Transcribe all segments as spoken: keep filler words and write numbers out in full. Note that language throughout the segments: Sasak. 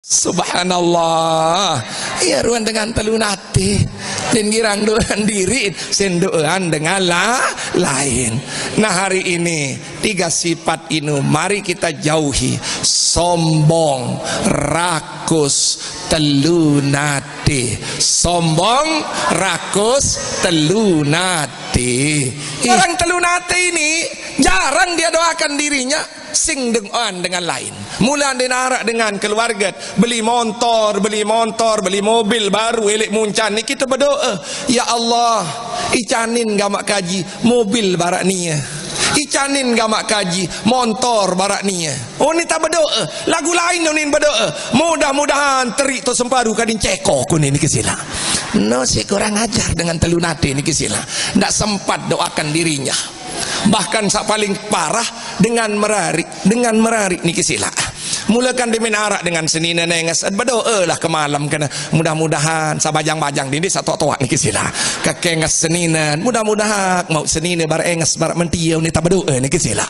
Subhanallah. Iya, ruan dengan telu nate. Den girang doan diri, sen doan dengan la-, lain. Nah, hari ini, tiga sifat inu mari kita jauhi. Sombong, rakus, telu nate. Sombong, rakus, telu nate. Orang telu nate ini jarang dia doakan dirinya sing dengan, dengan lain. Mula den arak dengan keluarga, beli montor, beli montor, beli mobil baru, elek muncan, niki tebedoa, "Ya Allah, icanin gamak kaji mobil barak nie. Icanin gamak kaji montor barak nie." Oh, ni tak bedoa. Lagu lain ni bedoa. Mudah-mudahan terik tu semparu kadin ceko ku ni niki sila. No, si kurang ajar dengan telu nate niki sila. Ndak sempat doakan dirinya. Bahkan sak paling parah dengan merarik, dengan merarik niki sila. Mulakan demen arak dengan senina nenges, bedoa lah ke malam kena. Mudah-mudahan sabajang-bajang dini satoak-toak niki sila. Kekenges senina, mudah-mudahan mau senina bar enges bar mentia ni tak bedoa niki sila.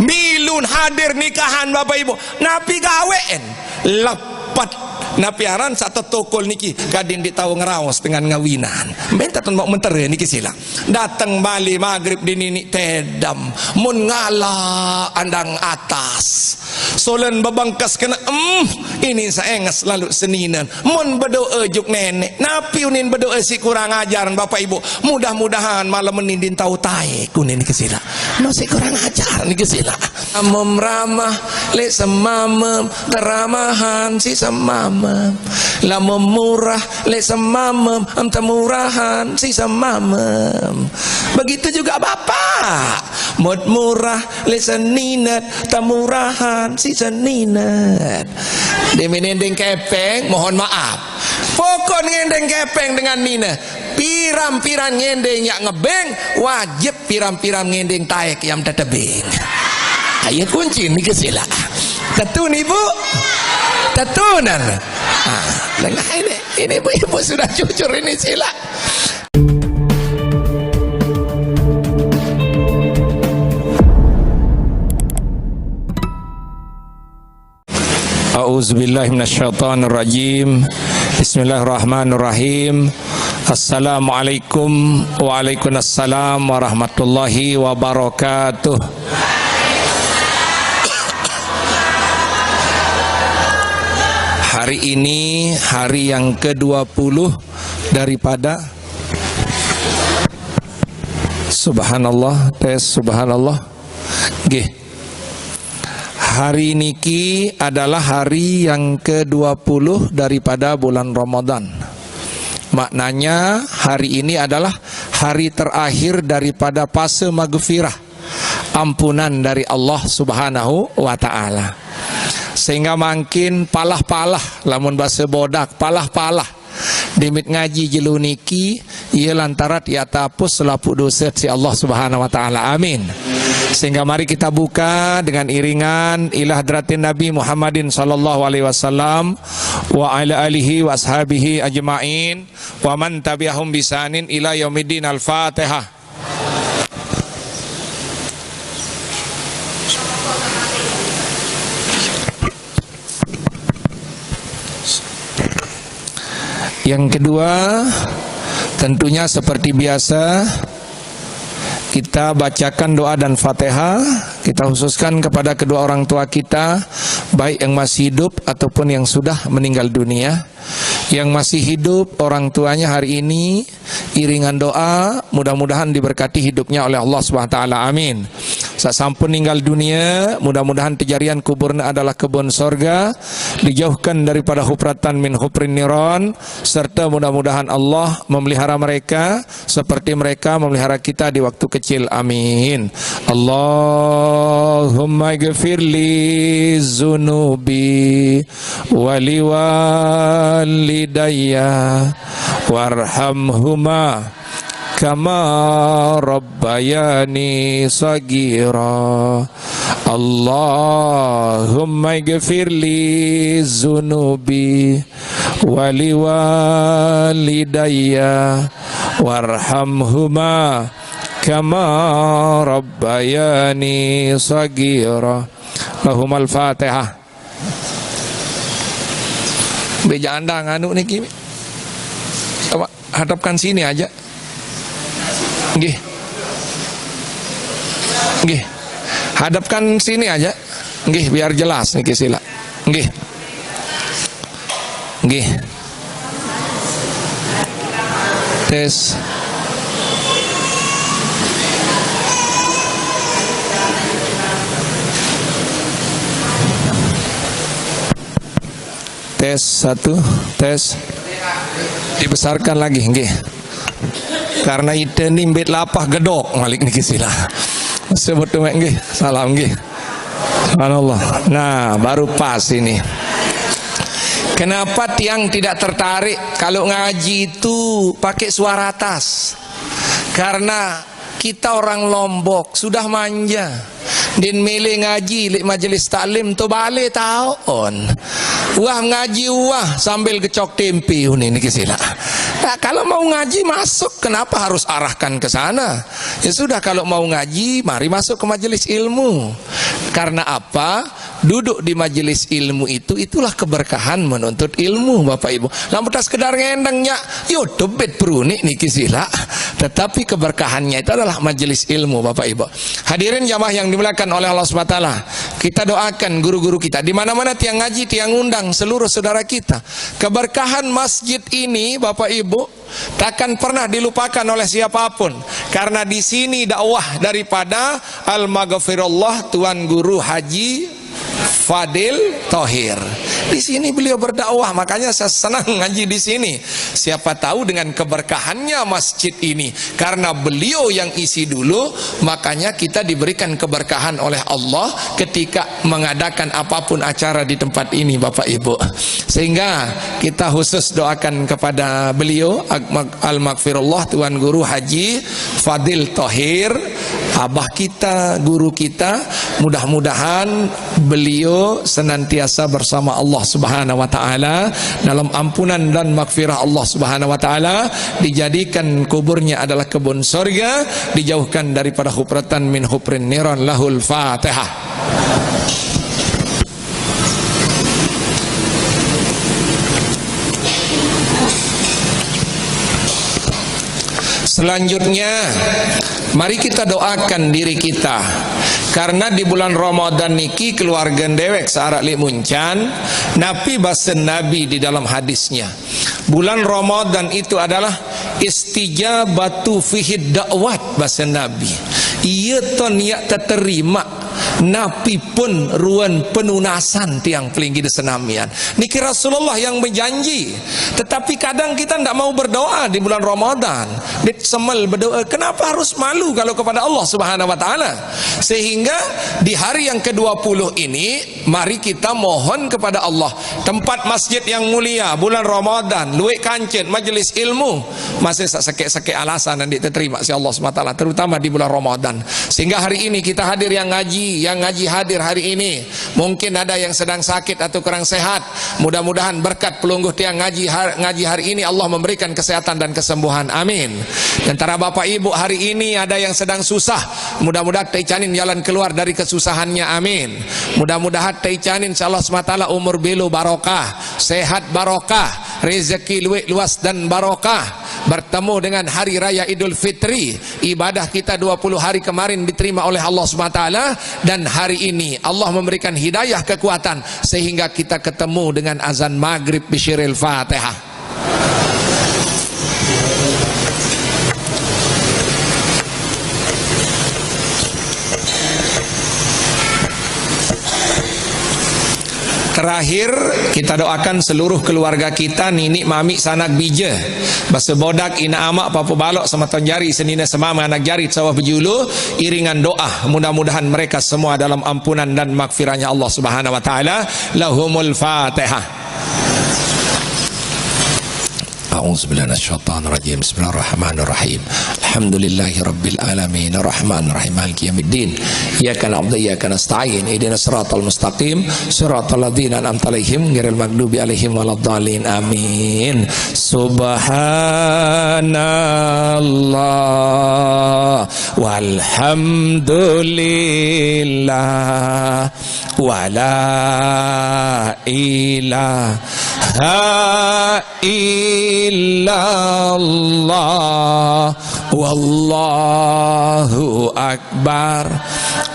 Milun hadir nikahan Bapak Ibu, napi gawen? Lepat. Napi aran sak tetokol niki kadin di tahu ngeraos dengan ngawinan. Minta tun mau mentera niki sila. Datang balik maghrib di nini tedam. Mun ngala andang atas. Solen bebengkas kena, em, ini saenges lalu seninen. Mun bedoa juk nenek. Napi unin bedoa si kurang ajar Bapak Ibu. Mudah-mudahan malam ini din tahu tae kunin ke sila. No, si kurang ajar ni ke sila. Amem ramah, lek semamem, keramahan si semamem. Lamun murah, lek semamem, em temurahan si semamem. Begitu juga bapak. Mut murah, lek seninet, temurahan si seninet. Demi ngendeng kepeng, mohon maaf. Pokok ngendeng kepeng dengan nina. Piram-piram ngendeng yak ngebeng, wajib piram-piram ngendeng taek yang tetebing. Ayo kunci ni ke sila. Tetun ibu? Tetunan. Ah, dengar ini. Ini ibu-ibu sudah jujur ini sila. A'udzubillahi minasyaitonirrajim. Bismillahirrahmanirrahim. Assalamualaikum. Waalaikumsalam warahmatullahi wabarakatuh. Hari ini hari yang kedua puluh daripada, subhanallah, tes, subhanallah. Nggih. Hari niki adalah hari yang kedua puluh daripada bulan Ramadan. Maknanya, hari ini adalah hari terakhir daripada fase magfirah, ampunan dari Allah Subhanahu wa Ta'ala. Sehingga mangkin palah-palah, lamun basa bodak, palah-palah. Demit ngaji jelo niki, ia lantarat ia tapus selapuq dose si Allah Subhanahu wa Ta'ala. Amin. Sehingga mari kita buka dengan iringan ila hadratin Nabi Muhammadin sallallahu alaihi wasallam wa ala alihi wa ashabihi ajma'in wa man tabi'ahum bisanin ila yaumiddin. Al-Fatihah. Yang kedua, tentunya seperti biasa, kita bacakan doa dan Fatihah, kita khususkan kepada kedua orang tua kita, baik yang masih hidup ataupun yang sudah meninggal dunia. Yang masih hidup, orang tuanya hari ini, iringan doa, mudah-mudahan diberkati hidupnya oleh Allah Subhanahu wa Ta'ala. Amin. Sasampun ninggal dunia, mudah-mudahan tejarian kuburna adalah kebun sorga, dijauhkan daripada hufratan min hufrin niron, serta mudah-mudahan Allah memelihara mereka seperti mereka memelihara kita di waktu kecil. Amin. Allahumma gfirli zunubi waliwalidayya warhamhuma kama rabbayani sagira. Allahumma gfirli zunubi waliwalidayya warhamhuma kama rabbayani sagira. Lahumal Fatihah. Beja anda nganu niki. Coba hadapkan sini aja. Nggih. Nggih. Hadapkan sini aja. Nggih, biar jelas niki sila. Nggih. Nggih. Tes. Tes satu, tes. Dibesarkan lagi, nggih. Karena ite ni mbet lapah gedok malik niki sila. Sebut tu, nggih. Salam, nggih. Subhanallah. Nah, baru pas ini. Kenapa tiang tidak tertarik kalau ngaji itu pakai suara atas? Karena kita orang Lombok sudah manja. Din mele ngaji lek majelis taklim tu bale taon. Wah ngaji wah sambil gecok tempe uni niki sila. Nah, kalau mau ngaji masuk, kenapa harus arahkan ke sana? Ya sudah, kalau mau ngaji, mari masuk ke majelis ilmu. Karena apa? Duduk di majelis ilmu itu, itulah keberkahan menuntut ilmu, Bapak Ibu. Lamun tak sekedar ngendeng nyak YouTube bet peruni niki sila. Tetapi keberkahannya itu adalah majelis ilmu, Bapak Ibu. Hadirin jamaah yang dimuliakan oleh Allah Subhanahu wa Taala, kita doakan guru-guru kita di mana-mana tiang ngaji, tiang undang seluruh saudara kita. Keberkahan masjid ini, Bapak Ibu, takkan pernah dilupakan oleh siapapun, karena di sini dakwah daripada Al-Maghfirullah Tuan Guru Haji Fadil Tohir. Di sini beliau berdakwah, makanya saya senang ngaji di sini. Siapa tahu dengan keberkahannya masjid ini, karena beliau yang isi dulu, makanya kita diberikan keberkahan oleh Allah ketika mengadakan apapun acara di tempat ini, Bapak Ibu. Sehingga kita khusus doakan kepada beliau, Al-Maghfirullah Tuan Guru Haji Fadil Tohir, abah kita, guru kita, mudah-mudahan beliau senantiasa bersama Allah Subhanahu wa Taala dalam ampunan dan maghfirah Allah Subhanahu wa Taala, dijadikan kuburnya adalah kebun sorga, dijauhkan daripada hufratan min hufrin niran. Lahul Fatihah. Selanjutnya, mari kita doakan diri kita. Karena di bulan Ramadan niki keluarga dewek searak lek Muncan, napi basa Nabi di dalam hadisnya. Bulan Ramadan itu adalah istijabatu fihi da'wat, basa Nabi. Iya ton yak teterima napi pun ruan penunasan tiang pelinggih di senamian. Niki Rasulullah yang berjanji. Tetapi kadang kita ndak mau berdoa di bulan Ramadan. Dit semel berdoa. Kenapa harus malu kalau kepada Allah Subhanahu wa Taala? Sehingga di hari yang kedua puluh ini, mari kita mohon kepada Allah. Tempat masjid yang mulia, bulan Ramadan, luek kancit, majelis ilmu, masih sak sekek-sekek alasan nanti diterima si Allah Subhanahu wa Taala, terutama di bulan Ramadan. Sehingga hari ini kita hadir yang ngaji, yang ngaji hadir hari ini. Mungkin ada yang sedang sakit atau kurang sehat. Mudah-mudahan berkat pelungguh tiang ngaji har-, ngaji hari ini, Allah memberikan kesehatan dan kesembuhan. Amin. Sementara Bapak Ibu hari ini ada yang sedang susah, mudah-mudahan teicanin jalan keluar dari kesusahannya. Amin. Mudah-mudahan teicanin, insya Allah subhanahu wa taala, umur beliau barokah, sehat barokah, rezeki luek luas dan barokah. Bertemu dengan hari raya Idul Fitri, ibadah kita dua puluh hari kemarin diterima oleh Allah Subhanahu wa taala, dan hari ini Allah memberikan hidayah, kekuatan, sehingga kita ketemu dengan azan maghrib. Bisyiril Fatihah. Terakhir, kita doakan seluruh keluarga kita, ninik, mamik, sanak, bija, basa bodak, inak, amak, papa, balok, samaton jari, senina, semama, anak jari, sawah bejulu, iringan doa. Mudah-mudahan mereka semua dalam ampunan dan magfirahnya Allah Subhanahu wa taala. Lahumul Fatihah. A'udzubillahi minasyaitonirrajim. Bismillahirrahmanirrahim. Alhamdulillahi rabbil alamin, arrahmanir rahim, maliki yaumiddin. Iyyaka na'budu wa iyyaka nasta'in. Ihdinas siratal mustaqim, siratal ladzina an'amta 'alaihim, ghairil maghdubi 'alaihim waladdallin. Amin. Subhanallah walhamdulillah wala ilaha illallah wallahu akbar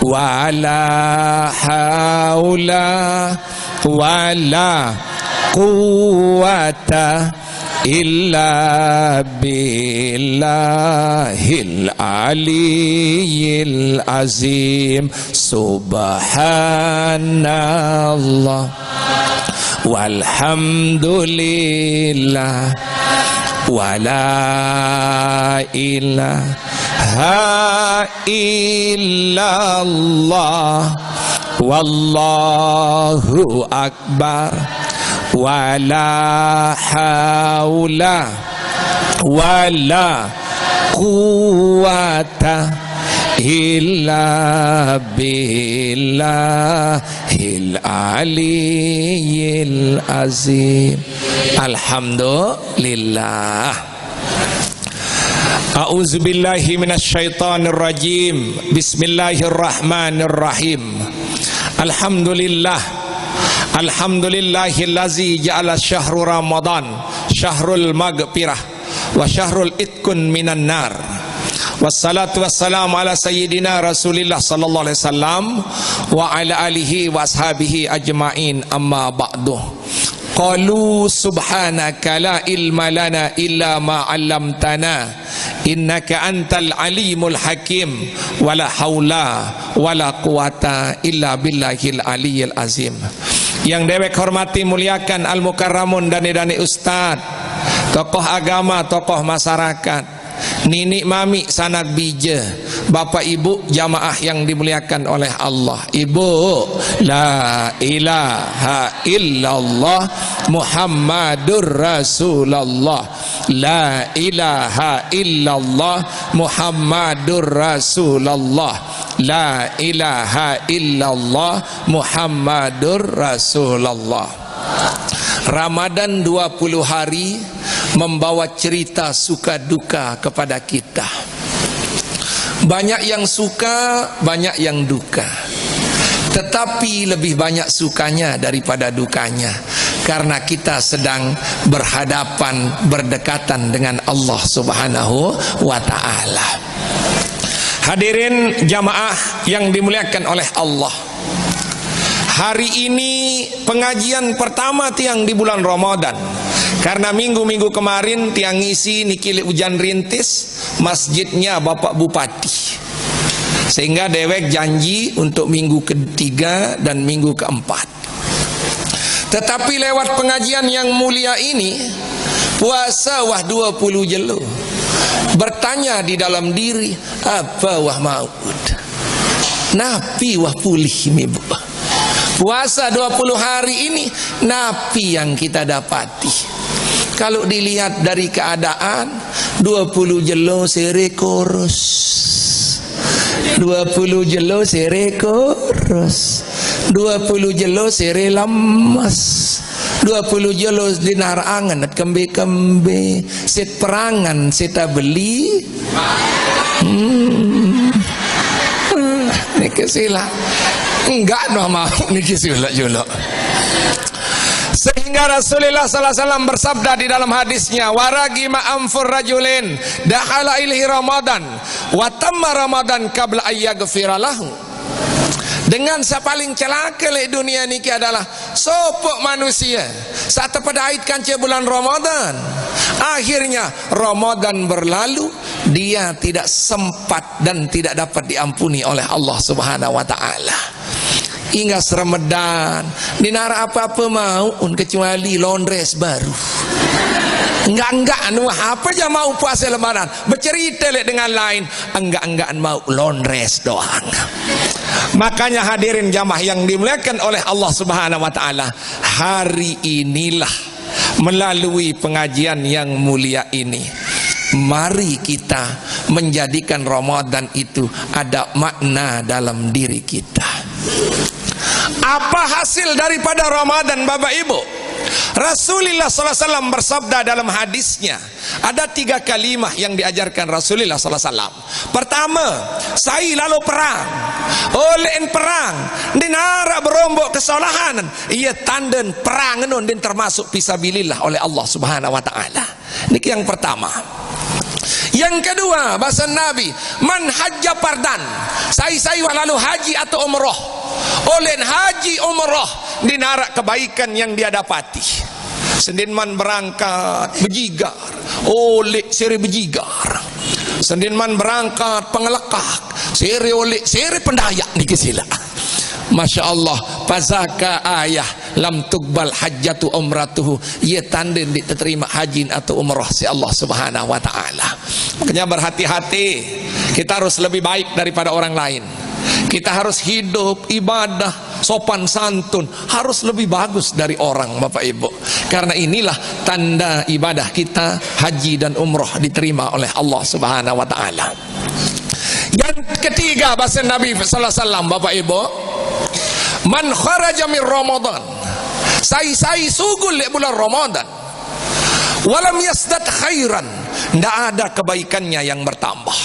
wala haula wala quwwata illa billahil aliyyil azim. Subhanallah walhamdulillah wala ilaha illallah wallahu akbar wala haula wala quwwata illa billahil aliyyil azim. Alhamdulillah. A'udzubillahi minasyaitonirrajim. Bismillahirrahmanirrahim. Alhamdulillah. Alhamdulillahillazi ja'ala syahru Ramadan syahrul maghfirah wa syahrul itkun minan nar. Wassalatu wassalamu ala sayyidina Rasulillah sallallahu alaihi wasallam wa ala alihi wa ashabihi ajmain, amma ba'du. Qalu subhanaka la ilma lana illa ma 'allamtana innaka antal alimul hakim wala haula wala quwata illa billahil aliyil azim. Yang dewek hormati, muliakan, al-mukarramun, dane-dane ustad, tokoh agama, tokoh masyarakat, nini mami sanak bija, bapak ibu jamaah yang dimuliakan oleh Allah. Ibu, la ilaha illallah Muhammadur Rasulullah. La ilaha illallah Muhammadur Rasulullah. La ilaha illallah Muhammadur Rasulullah. Ramadan dua puluh hari membawa cerita suka duka kepada kita. Banyak yang suka, banyak yang duka. Tetapi lebih banyak sukanya daripada dukanya, karena kita sedang berhadapan, berdekatan dengan Allah Subhanahu wa Ta'ala. Hadirin jamaah yang dimuliakan oleh Allah, hari ini pengajian pertama tiang di bulan Ramadan. Karena minggu-minggu kemarin tiang ngisi niki lek ujan rintis, masjidnya Bapak Bupati. Sehingga dewek janji untuk minggu ketiga dan minggu keempat. Tetapi lewat pengajian yang mulia ini, puasa wah dua puluh jelo. Bertanya di dalam diri, apa wah maud? Napi wah pulih mi, Bu? Puasa dua puluh hari ini, napi yang kita dapati? Kalau dilihat dari keadaan, dua puluh jelo sere kurus. Dua puluh jelo sere kurus. Dua puluh jelo sere lemas. Dua puluh jelo dinar angen kembe-kembe. Sit perangan sita beli. Hmm. Niki sila. Enggak noh mau niki sila jolo. Sehingga Rasulullah sallallahu alaihi wasallam bersabda di dalam hadisnya, waragi ma'amfur rajulin dakhala ilaihi Ramadan wa tamma Ramadan qabla ayyaghfira lahu. Dengan sa paling celaka lek dunia niki adalah sopok manusia saat terpedait kanca bulan Ramadan. Akhirnya Ramadan berlalu, dia tidak sempat dan tidak dapat diampuni oleh Allah Subhanahu wa Ta'ala. Inggas Ramadan, dinara apa-apa mau un kecuali londres baru. Enggak-enggak anu apa aja mau puasa Lebaran, bercerita lek dengan lain, enggak-enggak mau londres doang. Makanya hadirin jamaah yang dimuliakan oleh Allah Subhanahu wa Ta'ala, hari inilah melalui pengajian yang mulia ini, mari kita menjadikan Ramadan itu ada makna dalam diri kita. Apa hasil daripada Ramadan, Bapak Ibu? Rasulullah sallallahu alaihi wasallam bersabda dalam hadisnya, ada tiga kalimah yang diajarkan Rasulullah sallallahu alaihi wasallam. Pertama, sai lalu perang. Oleh perang, ndin arak berombok kesalahan, ia tanden perang nun ndin termasuk fisabilillah oleh Allah Subhanahu wa Ta'ala. Niki yang pertama. Yang kedua, bahasa Nabi, "Man hajja fardan." Sai-sai wah lalu haji atau umroh. Oleh haji umroh, ndin arak kebaikan yang dia dapati. Sendin man berangkat bejigar, oleh sere bejigar. Sendin man berangkat pengelekak, sere oleh sere pendayak niki sila. Masya Allah, fazaka ayah lam tuqbal hajjatu umratuhu. Ia tanden ndeq teterima hajin atau umrah si Allah Subhanahu wa Ta'ala. Makanya berhati-hati, kita harus lebih baik daripada orang lain. Kita harus hidup ibadah sopan santun, harus lebih bagus dari orang, Bapak Ibu. Karena inilah tanda ibadah kita haji dan umrah diterima oleh Allah Subhanahu wa Ta'ala. Yang ketiga, bahasa Nabi sallallahu alaihi wasallam, Bapak Ibu, "Man kharaja min Ramadan." Sai-sai sugul leq bulan Ramadan. "Walam yazdad khairan." Ndak ada kebaikannya yang bertambah.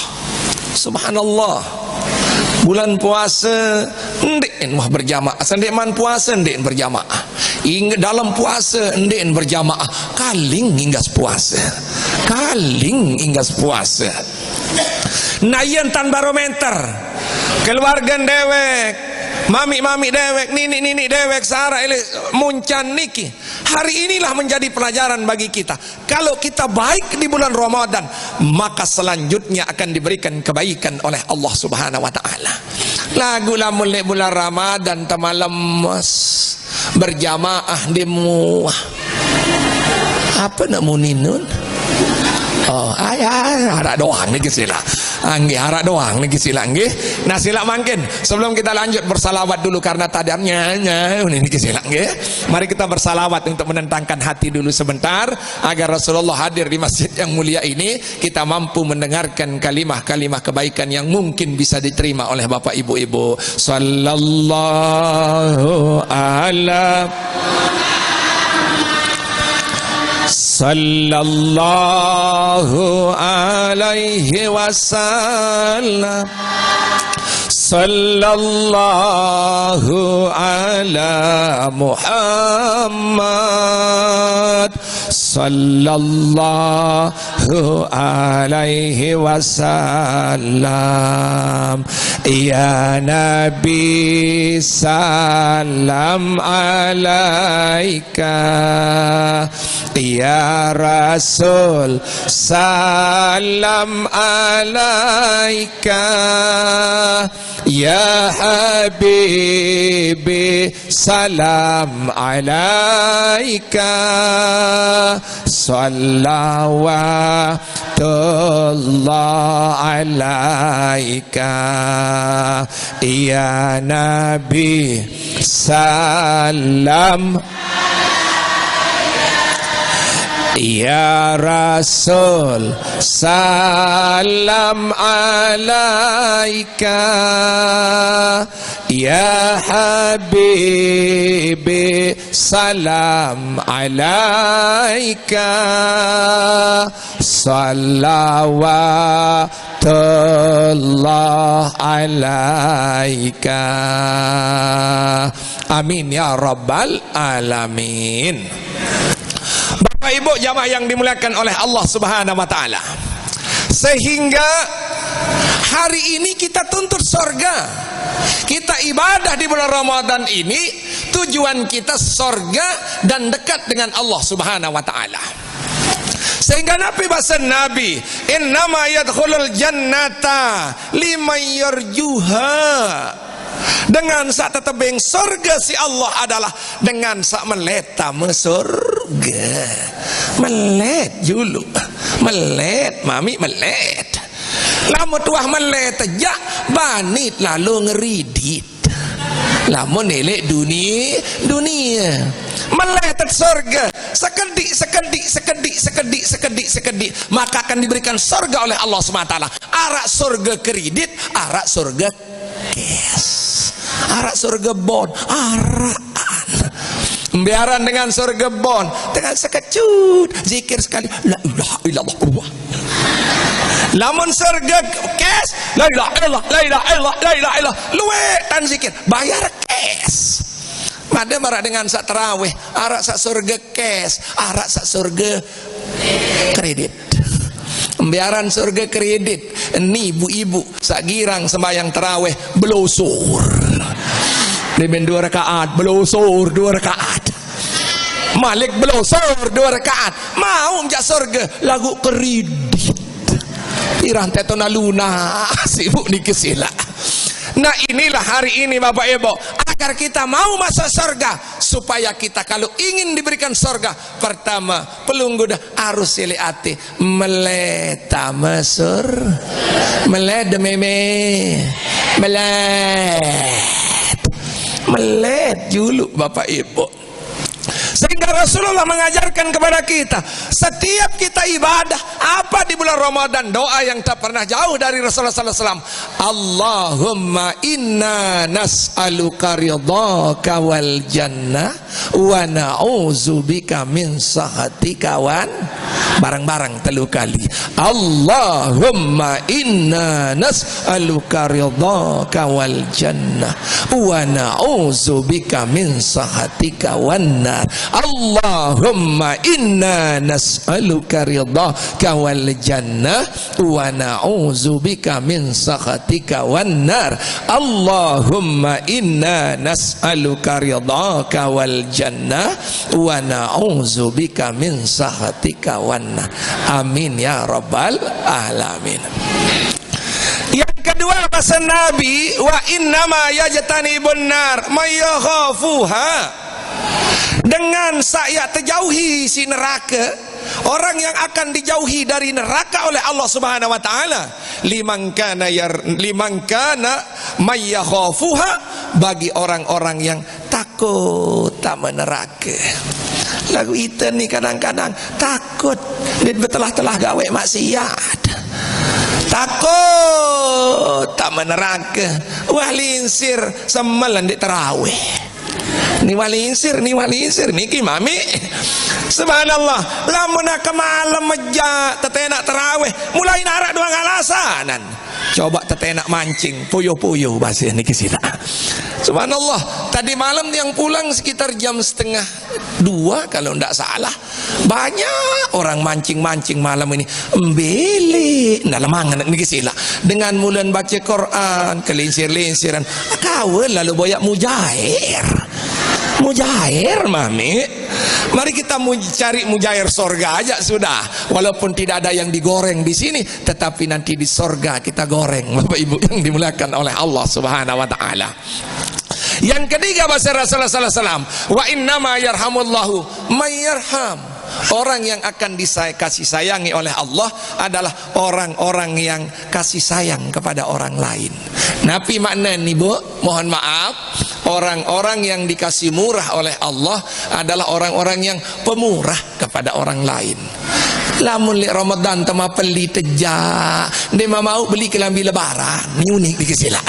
Subhanallah. Bulan puase ndeqn wah berjamaah. Sendeqman puase ndeqn berjamaah. Ing-, dalam puase ndeqn berjamaah. Kaling inggas puase. Kaling inggas puase. Nah, yen tan barometer, keluargen dewek, mami-mami dewek, nini-nini dewek, sara ele muncan niki. Hari inilah menjadi pelajaran bagi kita. Kalau kita baik di bulan Ramadan, maka selanjutnya akan diberikan kebaikan oleh Allah Subhanahu wa Ta'ala. Laguq lamun leq bulan Ramadan temalemes, berjamaah ndeq muah. Ape naq munin nun? Oh, ay, ay, araq doang niki silaq. Ah, nggih, araq doang niki silaq, nggih. Nah, silaq mangkin. Sebelum kita lanjut, bersalawat dulu karena tadi nyanyi niki silaq, nggih. Mari kita bersalawat untuk menenangkan hati dulu sebentar, agar Rasulullah hadir di masjid yang mulia ini, kita mampu mendengarkan kalimah-kalimah kebaikan yang mungkin bisa diterima oleh Bapak Ibu-ibu. Sallallahu ala, sallallahu alaihi wasallam. Sallallahu ala Muhammad. Sallallahu alaihi wasallam. Ya Nabi, salam alaika. Ya Rasul, salam alaika. Ya Habibi, salam alaika. Salawatullah alaika. Ya Nabi, salam. Ya Rasul, salam alaika. Ya Habibi, salam alaika. Salawatullah alaika. Amin ya rabbal alamin. Bapak Ibu jamaah yang dimuliakan oleh Allah Subhanahu wa Ta'ala, sehingga hari ini kita tuntut sorga. Kita ibadah di bulan Ramadan ini, tujuan kita sorga dan dekat dengan Allah Subhanahu wa Ta'ala. Sehingga napi base Nabi, "Innama yadkhulul jannata liman yarjuha." Dengan saq tetebeng sorge siq Allah adalah dengan saq melet tame sorge. Melet juluq. Melet, mami, melet. Lamun tuah melet jaq, bani lalo ngeridit. Lamun eleq duni-, dunie. Melet Surga sekedik, sekedik, sekedik, sekedik, sekedik, sekedik, maka akan diberikan surga oleh Allah subhanahu wa taala. Arak surga kredit, arak surga cash, arak surga bon, arak. Mbiaran dengan surga bon, dengan sekecut, zikir sekali, la ilaha illallah. Lamun surga cash, la ilaha illallah, la ilaha illallah, la ilaha illallah. Luwe tan zikir, bayar cash. Made marak dengan sak terawih, arak sak surga cash, arak sak surga kredit. Mbiaran surga kredit, ni ibu-ibu sak girang sembahyang terawih belosor. Dia main dua rakaat, belosor dua rakaat. Malik belosor dua rakaat. Mau jak surga, lagu kredit. Pirang tetona luna, sibuk niki sila. Nah, inilah hari ini, Bapak Ibu, agar kita mau masuk surga, supaya kita kalau ingin diberikan surga, pertama, pelungguh dah harus silih ati. Melet ta mesur. Melet de meme. Melet. Melet dulu, Bapak Ibu. Sehingga Rasulullah mengajarkan kepada kita, setiap kita ibadah, apa di bulan Ramadan, doa yang tak pernah jauh dari Rasulullah sallallahu alaihi wasallam, "Allahumma inna nas'aluka ridhaka wal jannah, wa na'udzubika min sakhatika wan," bareng-bareng telu kali. "Allahumma inna nas'aluka ridhaka wal jannah, wa na'udzubika min sakhatika wan nar. Allahumma inna nas'aluka ridhaka wal jannah, wa na'udzubika min sakhatika wan nar. Allahumma inna nas'aluka ridhaka wal jannah, wa na'udzubika min sakhatika wan nar." Amin ya rabbal alamin. Yang kedua, bahasa Nabi, "Wa innama yajtanibun nar may yakhafuha." Dengan saya terjauhi si neraka, orang yang akan dijauhi dari neraka oleh Allah Subhanahu wa taala, liman kana yar-, liman kana may yakhafuha, bagi orang-orang yang takut sama neraka. Lagu ita ni kadang-kadang takut, dia betelah-telah gawe maksiat. Takut sama neraka. Wah linsir, semalam di terawih. Ni wah linsir, ni wah linsir, niki mami. Subhanallah, lamun ke malam meja tetenak terawih, mulai narak dua ngalasanan. Coba tetenak mancing, puyo-puyo bahasa niki sila. Subhanallah, tadi malam yang pulang sekitar jam setengah dua kalau ndak salah. Banyak orang mancing-mancing malam ini. Mbele, ndak lemang niki sila. Dengan mulan baca Quran, kelinsir-linsiran. Kawan lalu boyak mujair. Mujair, mami. Mari kita muj-, cari mujair sorga aja sudah. Walaupun tidak ada yang digoreng di sini, tetapi nanti di sorga kita goreng, Bapak Ibu yang dimuliakan oleh Allah Subhanahu wa taala. Yang ketiga, bahasa Rasulullah sallallahu alaihi wasallam, "Wa innama yarhamullahu may yarham." Orang yang akan disay-, kasih sayangi oleh Allah adalah orang-orang yang kasih sayang kepada orang lain. Napi makna ni, Bu? Mohon maaf, orang-orang yang dikasih murah oleh Allah adalah orang-orang yang pemurah kepada orang lain. Lamun lek Ramadan tema peli teja, nde ma mau beli kelambi lebaran, ni unik niki sila.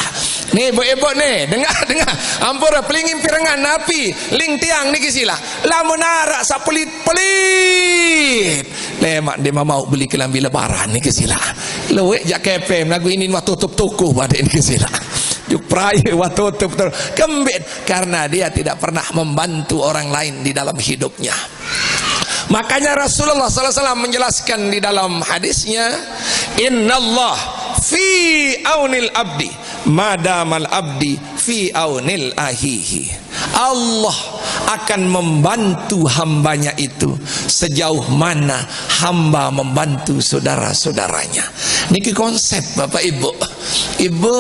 Ni, Bu, ibu ni, dengar, dengar. Ampura, pelingin pirengan napi, ling tiang niki sila. Lamun arak sak pelit-pelit, lemak nde ma mau beli kelambi lebaran niki sila. Luwek jak kepeng, lagu ini wah tutup toko pada niki sila. Juk perai wah tutup terus. Kembit, karena dia tidak pernah membantu orang lain di dalam hidupnya. Makanya Rasulullah sallallahu alaihi wasallam menjelaskan di dalam hadisnya, "Innallah fi aunil abdi, madamal abdi fi aunil ahihi." Allah akan membantu hambanya itu sejauh mana hamba membantu saudara-saudaranya. Niki konsep, Bapak Ibu. Ibu,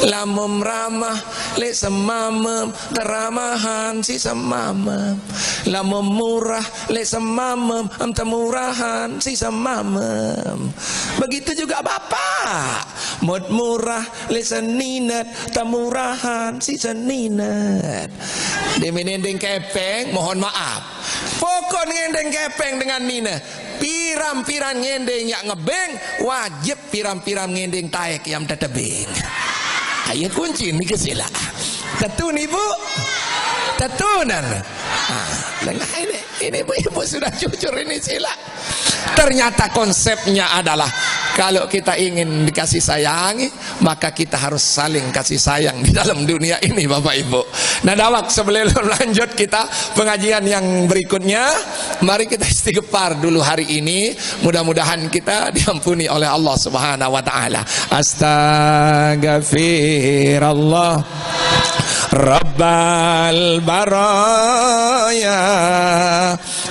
lamun ramah, lek semamem, teramahan si semamem. Lamun murah, lek semamem, em, temurahan si semamem. Begitu juga Bapak. Mut murah le seninet, temurahan si seninet. Demi ngendeng kepeng, mohon maaf. Pokok ngendeng kepeng dengan nine. Piram-piram ngendeng yak ngebeng, wajib piram-piram ngendeng taek yang tetebeng. Ayo kunci ni ke sila. Tetun ibu? Tetunan. Ah, dengar ini. Ini ibu-ibu sudah jujur ini sila. Ternyata konsepnya adalah kalau kita ingin dikasih sayangi, maka kita harus saling kasih sayang di dalam dunia ini, Bapak Ibu. Nah, dawak sebelum lanjut kita pengajian yang berikutnya, mari kita istighfar dulu hari ini. Mudah-mudahan kita diampuni oleh Allah Subhanahu wa taala. Astagfirullah Rabbal baraya.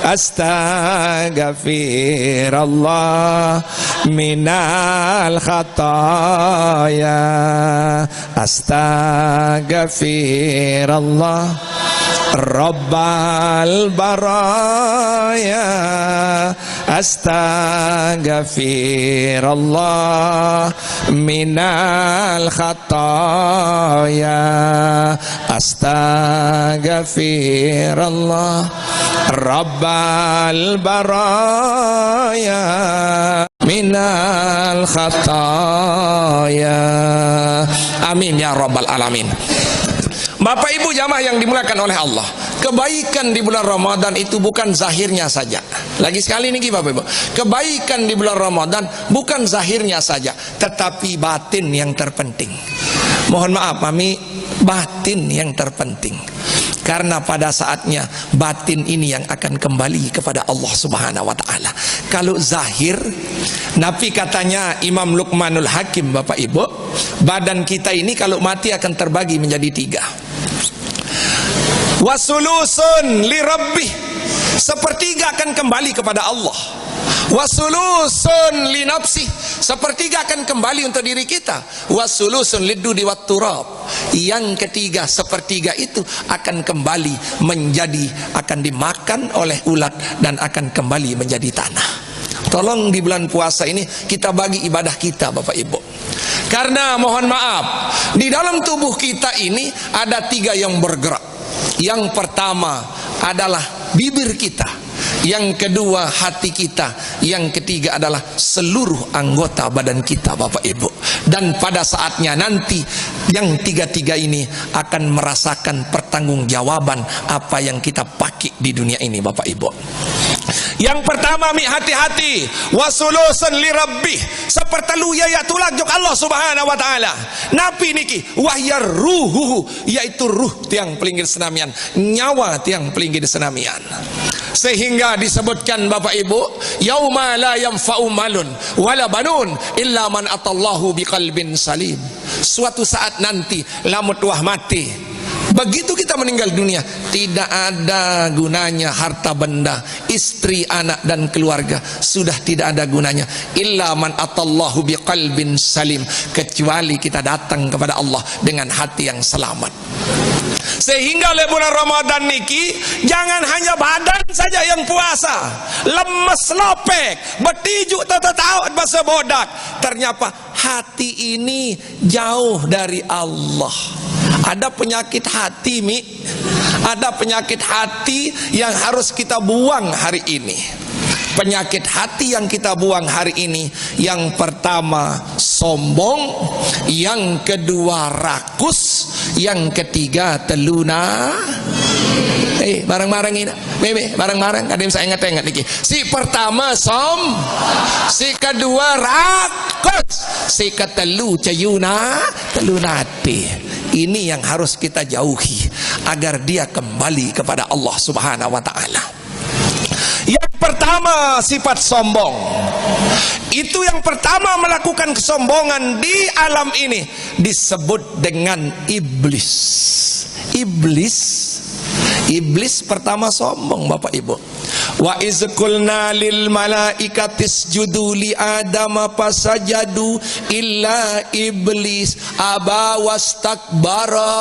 Astagfirullah minal khataya. Astagfirullah Rabbal baraya. Astagfirullah minal khataya. Astagfirullah Rabbal baraya minal khataya. Amin ya rabbal alamin. Bapak Ibu jamaah yang dimuliakan oleh Allah, kebaikan di bulan Ramadan itu bukan zahirnya saja. Lagi sekali niki, Bapak Ibu, kebaikan di bulan Ramadan bukan zahirnya saja, tetapi batin yang terpenting. Mohon maaf, mami, batin yang terpenting. Karena pada saatnya batin ini yang akan kembali kepada Allah Subhanahu wa taala. Kalau zahir, napi katanya Imam Luqmanul Hakim, Bapak Ibu, badan kita ini kalau mati akan terbagi menjadi tiga. Wasulusun li rabbih, sepertiga akan kembali kepada Allah. Wasulusun li nafsih, sepertiga akan kembali untuk diri kita. Wasulusun lidudi wat turab. Yang ketiga, sepertiga itu akan kembali menjadi, akan dimakan oleh ulat dan akan kembali menjadi tanah. Tolong di bulan puasa ini kita bagi ibadah kita, Bapak Ibu. Karena mohon maaf, di dalam tubuh kita ini ada tiga yang bergerak. Yang pertama adalah bibir kita. Yang kedua hati kita. Yang ketiga adalah seluruh anggota badan kita, Bapak Ibu. Dan pada saatnya nanti yang tiga-tiga ini akan merasakan pertanggungjawaban apa yang kita pakai di dunia ini, Bapak Ibu. Yang pertama, mi, hati-hati. Wasulusun li rabbih. Sepertelu ya, ya tulak jok Allah Subhanahu wa taala. Napi niki? Wahya ruhuhu, yaitu ruh tiang pelinggih senamian, nyawa tiang pelinggih senamian. Sehingga disebutkan, Bapak Ibu, yauma la yanfa'u malun wala banun illa man atallahu biqalbin salim. Suatu saat nanti, lamun wah mati, begitu kita meninggal dunia, tidak ada gunanya harta benda, istri, anak, dan keluarga, sudah tidak ada gunanya. Illa man atallahu biqalbin salim, kecuali kita datang kepada Allah dengan hati yang selamat. Sehingga le bulan Ramadan niki, jangan hanya badan saja yang puasa, lemes lopek, betijuk tata taut bahasa bodak. Ternyata hati ini jauh dari Allah. Ada penyakit hati, mi. Ada penyakit hati yang harus kita buang hari ini. Penyakit hati yang kita buang hari ini, yang pertama sombong, yang kedua rakus, yang ketiga teluna. Eh, bareng-bareng ini. Meme, bareng-bareng. Ada yang saya ingat-ingat niki. Si pertama som, si kedua rakus, si ketelu ceyuna, telunate. Ini yang harus kita jauhi agar dia kembali kepada Allah Subhanahu wa taala. Yang pertama, sifat sombong. Itu yang pertama melakukan kesombongan di alam ini disebut dengan iblis. Iblis, iblis pertama sombong, Bapak Ibu. Wa iz qulna lil malaikati isjudu li Adama fasajadu illa iblis aba wastakbara.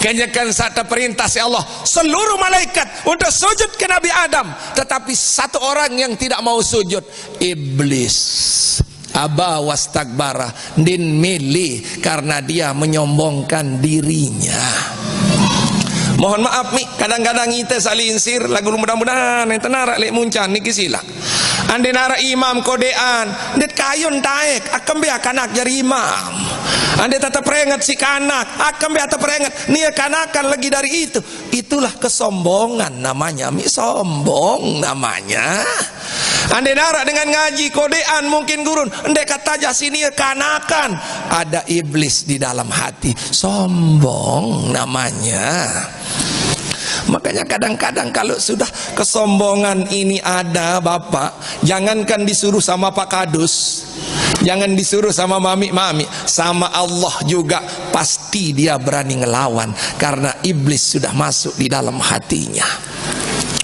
Kenyakan saat perintah si Allah seluruh malaikat untuk sujud ke Nabi Adam, tetapi satu orang yang tidak mau sujud, iblis. Aba wastakbara, ndeqn mele karena dia menyombongkan dirinya. Mohon maaf, Mi, kadang-kadang ite saq linsir, laguq mudah-mudahan ente naraq leq muncan niki silaq. Ande naraq imam kodeqan, ndeq kayun taek, akembe kanak jari imam. Ande tetep renget siq kanak, akembe tetep renget. Nie kanakan lagi dari itu. Itulah kesombongan namanya, Mi, sombong namanya. Ande naraq dengan ngaji kodeqan mungkin gurun, ndeq kata jah siq nie kanakan. Ada iblis di dalam hati, sombong namanya. Makanya kadang-kadang kalau sudah kesombongan ini ada, Bapak, jangankan disuruh sama Pak Kadus, jangan disuruh sama mami-mami, sama Allah juga pasti dia berani ngelawan, karena iblis sudah masuk di dalam hatinya.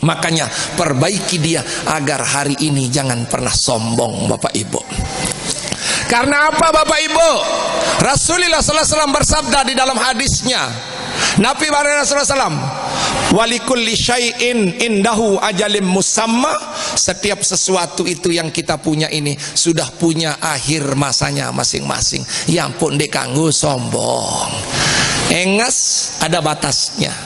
Makanya perbaiki dia agar hari ini jangan pernah sombong, Bapak Ibu. Karena apa, Bapak Ibu? Rasulullah sallallahu alaihi wasallam bersabda di dalam hadisnya, Nabi bareng Rasulullah sallam, "Walikulli syai'in indahu ajalim musamma." Setiap sesuatu itu yang kita punya ini sudah punya akhir masanya masing-masing. Ya ampun, ndeq kanggo sombong. Enges ada batasnya.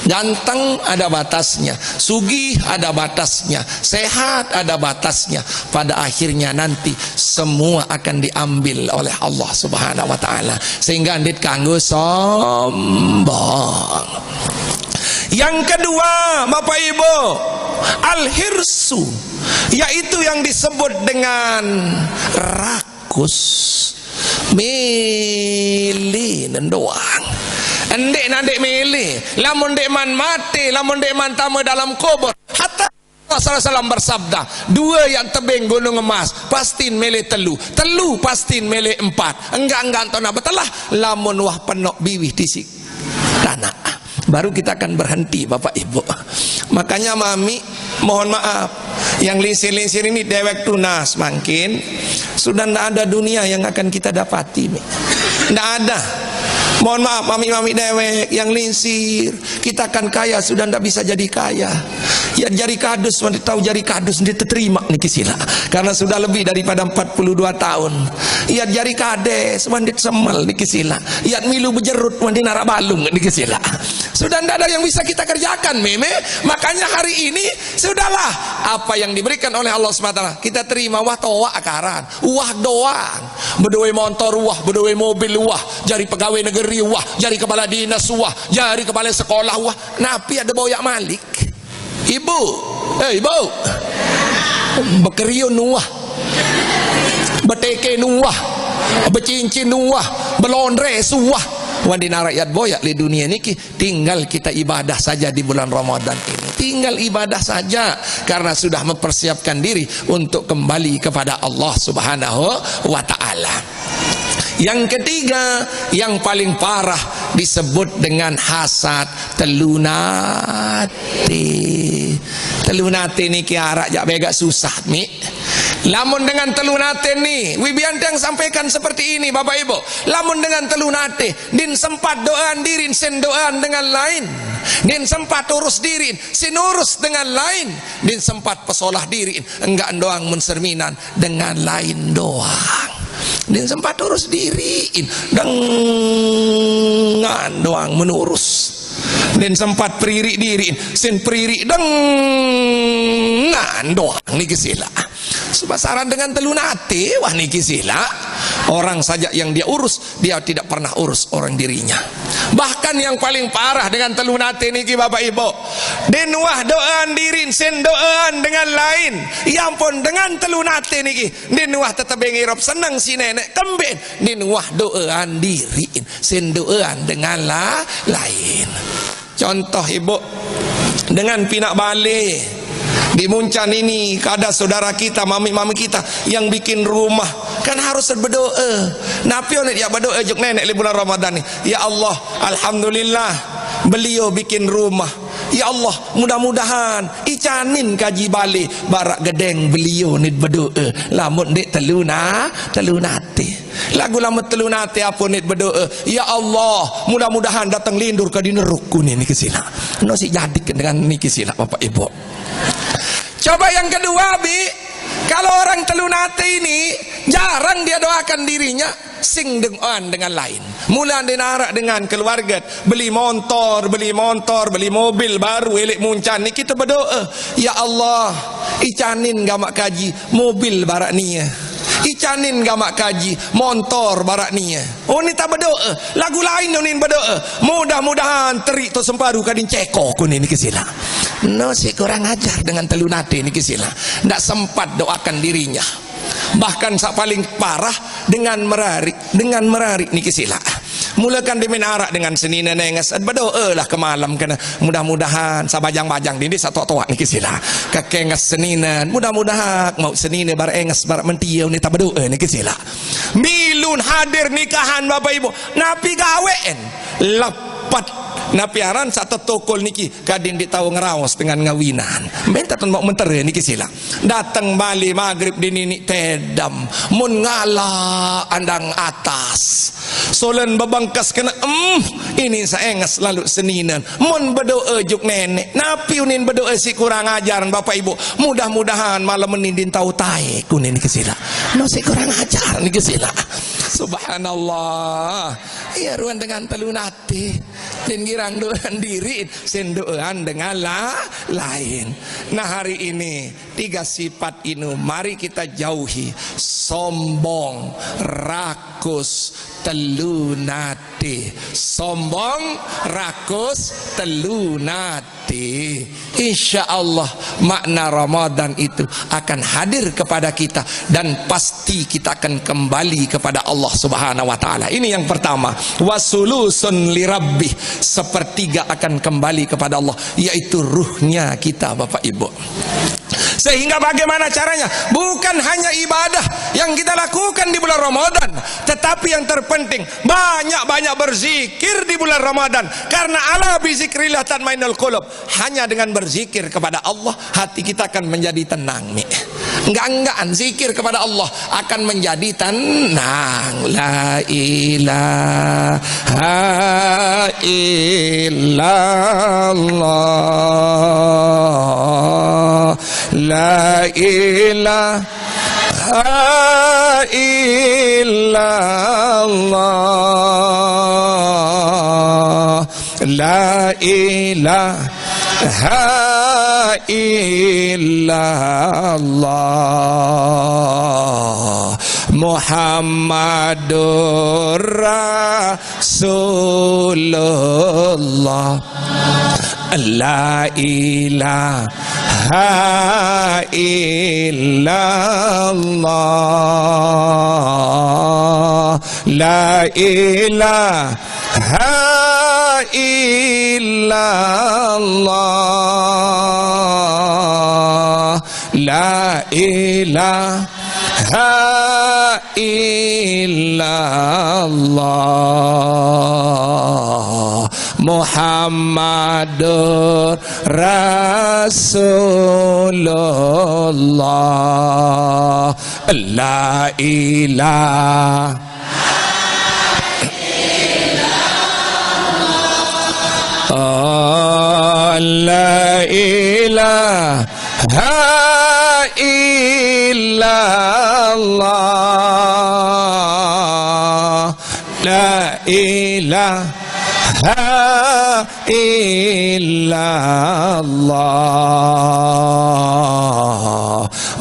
Ganteng ada batasnya, sugih ada batasnya, sehat ada batasnya. Pada akhirnya nanti semua akan diambil oleh Allah Subhanahu wa Ta'ala. Sehingga ndeq kanggo sombong. Yang kedua, Bapak Ibu, al-hirsu, yaitu yang disebut dengan rakus. Mele nendoang. Ndeq nandeq mele, lamun ndeqman mate, lamun ndeqman tame dalam kubur. Hatta Rasulullah sallallahu alaihi wasallam bersabda, due yaq tebeng gunung emas, pastin mele telu, telu pastin mele empat. Enggaq-enggaq ntoq naq betelah, lamun wah penoq biwih disiq tanaq. Baru kita akan berhenti, Bapak Ibu. Makanya mami, mohon maaf, yang linsir-linsir ini dewek tunas mangkin, sudah ndak ada dunia yang akan kita dapati, Mi. Ndak ada. Mohon maaf, mami-mami dewek yang linsir, kita akan kaya, sudah ndak bisa jadi kaya. Ya, jari kadus, wah ndeq tao jari kadus, ndeq teterima niki silaq. Karena sudah lebih daripada empat puluh dua tahun. Ya, jari kades, wah ndeq semel niki silaq. Ya, milu bejerut, wah ndeq naraq balung niki silaq. Sudah ndak ada yang bisa kita kerjakan, Meme. Makanya hari ini, sudahlah. Apa yang diberikan oleh Allah subhanahu wa taala, kita terima, wah toaq karan. Wah doang. Bedowe montor, wah, bedowe mobil, wah, jari pegawai negeri, wah, jari kepala dinas, wah, jari kepala sekolah, wah. Napi ada boyaq malik? Ibu, eh, Ibu. Bekeriun, wah. Beteken, wah. Becincin, wah. Belondre, wah. Wah ndeq naraq yaq boyaq leq dunie niki. Tinggal kita ibadah saja di bulan Ramadan ini. Tinggal ibadah saja, karena sudah mempersiapkan diri untuk kembali kepada Allah Subhanahu wa Ta'ala. Yang ketiga, yang paling parah, disebut dengan hasad, telun ate. Telun ate niki araq jaq begaq susah, Mi. Lamun dengan telun ate ni, wibian tiang sampaikan seperti ini, Bapak Ibu. Lamun dengan telun ate, ndeqn sempat doaan diriqn, sin doaan dengan lain. Ndeqn sempat urus diriqn, sin urus dengan lain. Ndeqn sempat pesolah diriqn, enggaq doang mencerminan dengan lain doang. Ndeqn sempat urus diriqn, dengan doang menurus. Ndeqn sempat peririq diriqn, sin peririq dengan doang niki silaq. Sepasaran dengan telun ate, wah niki silaq. Orang saja yang dia urus, dia tidak pernah urus orang dirinya. Bahkan yang paling parah dengan telun ate niki, Bapak Ibu, ndeqn wah doaan diriqn, sin doaan dengan lain. Ya ampun, dengan telun ate niki, ndeqn wah tetebeng irep seneng siq neneq kembeqn, ndeqn wah doaan diriqn, sin doaan dengan la-, lain. Contoh, Ibu, dengan pinaq bale. Di Muncan ini, kada saudara kita, mami-mami kita yang bikin rumah, kan harus berdoa. Napi oneq yaq berdoa juk neneq leq bulan Ramadan ni? Ya Allah, alhamdulillah, beliau bikin rumah. Ya Allah, mudah-mudahan icanin kaji bale, baraq gedeng beliau nit berdoa. Lamun ndeq telun a-, telun ate. Laguq lamun telun ate ape nit berdoa, "Ya Allah, mudah-mudahan dateng lindur kadi neruq kuni niki silaq." No siq jadiq dengan niki silaq, Bapak Ibu. Coba yang kedua, Bi. Kalau orang telu nate ini jarang dia doakan dirinya, sing dengan, dengan lain. Mula dia narak dengan keluarga, beli montor, beli montor, beli mobil baru, elek muncan ni kita berdoa, "Ya Allah, icanin gamak kaji mobil barak nia. Icanin gamak kaji montor barak nia." Oh, ni tak berdoa. Lagu lain ni berdoa. Mudah-mudahan terik tu semparu kadin ceko ku ni, ni kisila. No, si kurang ajar dengan telu nate ni kisila. Ndak sempat doakan dirinya. Bahkan sak paling parah dengan merarik, dengan merarik ni kisila. Mulakan dia main arak dengan senina nenges. Berdoa lah ke malam kena. Mudah-mudahan sabajang-bajang dindi satu tuak ni kisila. Kekenges senina. Mudah-mudahan mau senina bar enges bar mentia ni tak berdoa ni kisila. Milun hadir nikahan bapak ibu. Napi gawen? Lepat. Napi aran sak tetokol niki kadin dik tahu ngeraos dengan ngawinan. Minta tun mau mentera niki sila. Datang balik maghrib di ninik tedam. Mun ngala andang atas. Solen bebengkas kena em ini saenges lalu seninen. Mun berdoa juk nenek. Napi unin berdoa si kurang ajar bapak ibu. Mudah-mudahan malam ini din tahu tai kunin niki sila. No si kurang ajar niki sila. Subhanallah. Iya ruan dengan telu nate. Din girang doan diri, sin doan dengan la, lain. Nah, hari ini tiga sifat ini mari kita jauhi. Sombong, rakus, telu nate. Sombong, rakus, telu nate. Insya Allah makna Ramadan itu akan hadir kepada kita dan pasti kita akan kembali kepada Allah Subhanahu wa Taala. Ini yang pertama, wasulusun li Rabbi, sepertiga akan kembali kepada Allah, yaitu ruhnya kita, Bapak Ibu. Sehingga bagaimana caranya? Bukan hanya ibadah yang kita lakukan di bulan Ramadan, tetapi yang terpenting banyak-banyak berzikir di bulan Ramadan. Karena ala bizikrillah tatmainnul qulub. Hanya dengan berzikir kepada Allah, hati kita akan menjadi tenang, mi. Enggak-enggakan zikir kepada Allah akan menjadi tenang. La ilaha illallah. La ilaha illallah. La ilaha illallah. Muhammadur Rasulullah. La ilaha illallah. La ilaha illallah. La ilaha illallah. Muhammadur Rasulullah. La ilaha La ilaha illallah. La ilaha illallah.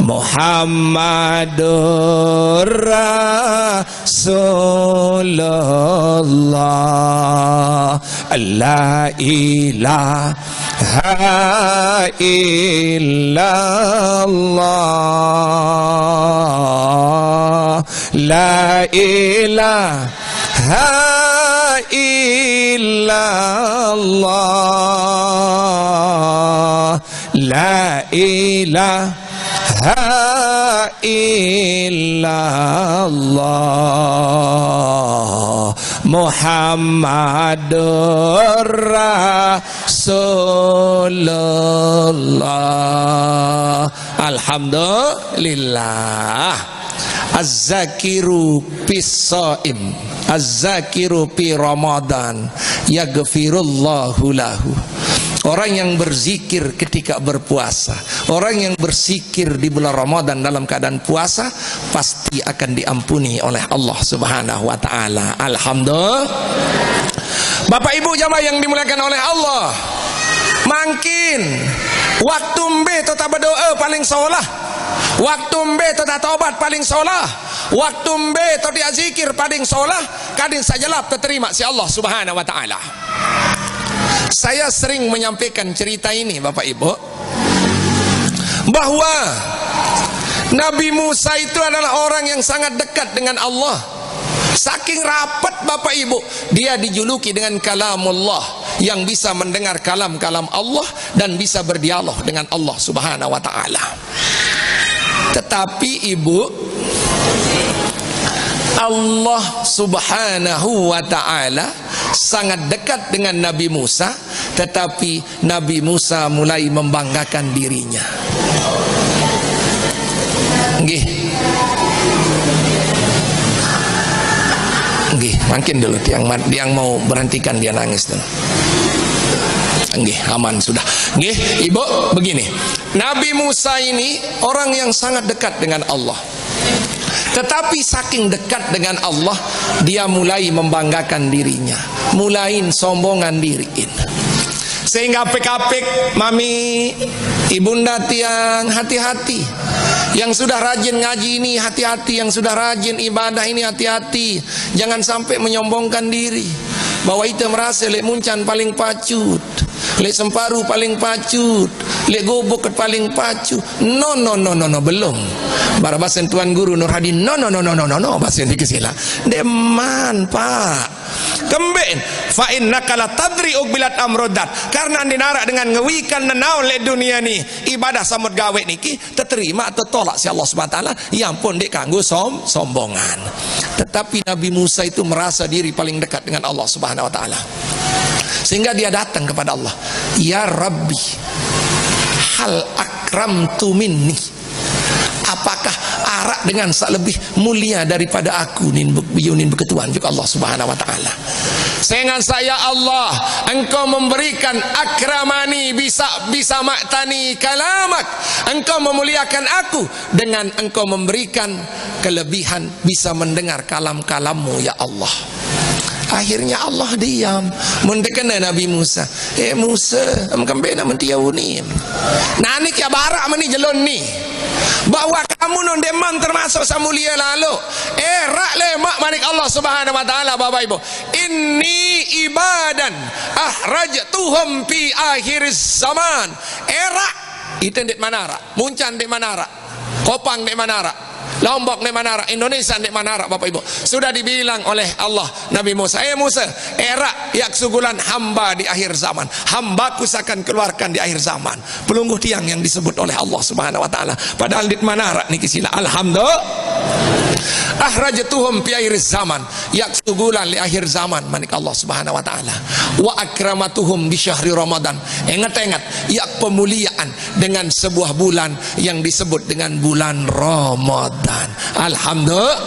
Muhammadur Rasulullah. La ilaha illallah. La ilaha illallah. La ilaha illallah. Muhammadur Rasulullah. Alhamdulillah. Az-zakiru fis-shaim, az-zakiru fi Ramadan, yaghfirullahu lahu. Orang yang berzikir ketika berpuasa, orang yang berzikir di bulan Ramadan dalam keadaan puasa, pasti akan diampuni oleh Allah Subhanahu wa Ta'ala. Alhamdulillah. Bapak Ibu jamaah yang dimuliakan oleh Allah, mangkin waktu mbe to tabedoa paling solah, waktu mbe to tatobat paling solah, waktu mbe to dia zikir paling solah, kadin sajelap terima si Allah Subhanahu wa Ta'ala. Saya sering menyampaikan cerita ini, Bapak Ibu, bahwa Nabi Musa itu adalah orang yang sangat dekat dengan Allah. Saking rapat, Bapak Ibu, dia dijuluki dengan kalamullah, yang bisa mendengar kalam-kalam Allah dan bisa berdialog dengan Allah Subhanahu wa Ta'ala. Tetapi, Ibu, Allah Subhanahu wa Ta'ala sangat dekat dengan Nabi Musa, tetapi Nabi Musa mulai membanggakan dirinya. Nggih. Nggih, mangkin dulu tiang, tiang mau berhentikan dia nangis dulu. Nggih, aman sudah. Nggih, Ibu, begini. Nabi Musa ini orang yang sangat dekat dengan Allah. Tetapi saking dekat dengan Allah, dia mulai membanggakan dirinya, mulain sombongan diriin. Sehingga apik-apik, mami, ibunda tiang, hati-hati. Yang sudah rajin ngaji ini, hati-hati. Yang sudah rajin ibadah ini, hati-hati. Jangan sampai menyombongkan diri bahwa ite merasa lek Muncan paling pacut, lek Semparu paling pacut, lek Gobok paling pacut. No, no, no, no, no, belum. Bara basen Tuan Guru Nur Hadi, no, no, no, no, no, no, no, basen niki sila. Ndeqman, Pak. Kembeq, fa innaka la tadri uqbilat am roddat. Karena ndeq naraq dengan ngewikan nenaon leq dunie ni, ibadah samut gaweq niki teterima atau tolak siq Allah Subhanahu wa Ta'ala, ya ampun, ndeq kanggo som-, sombongan. Tetapi Nabi Musa itu merasa diri paling dekat dengan Allah Subhanahu wa Ta'ala. Sehingga dia datang kepada Allah, "Ya Rabbi, hal akramtu minni?" Apakah araq dengan saq lebih mulia daripada aku nin be-, beliau nin beketuan juk Allah Subhanahu wa Ta'ala? Sengaq saq, ya Allah, Engkau memberikan akramani bisa, bisa maktani kalamak. Engkau memuliakan aku dengan Engkau memberikan kelebihan bisa mendengar kalam-kalammu, ya Allah. Akhirnya Allah diam. Mun tekene Nabi Musa, "Eh Musa, em kembeq nak mentiau ni?" Nah, niki baraq meni jelo ni. Bahwa kamu no ndeqman termasuk saq mulie lalo. Eraq lemaq manik Allah Subhanahu wa Ta'ala, Bapak Ibu. "Inni ibadan ahrajtuhum fi akhiriz zaman." Eraq. Ite ndeqman araq. Muncan ndeqman araq. Kopang ndeqman araq. Lombok ndeqman araq, Indonesia ndeqman araq, Bapak Ibu. Sudah dibilang oleh Allah Nabi Musa, "Eh Musa, eraq yaq sugulan hamba di akhir zaman. Hambaku saq akan keluarkan di akhir zaman." Pelungguh tiang yang disebut oleh Allah Subhanahu wa Ta'ala. Padahal ndeqman araq niki sila. Alhamdulillah. "Ahrajtuhum fi akhiriz zaman." Yaq sugulan leq akhir zaman, manik Allah Subhanahu wa Ta'ala. "Wa akramtuhum bi syahri Ramadan." Inget-inget, yaq pemuliaan dengan sebuah bulan yang disebut dengan bulan Ramadan. Alhamdulillah.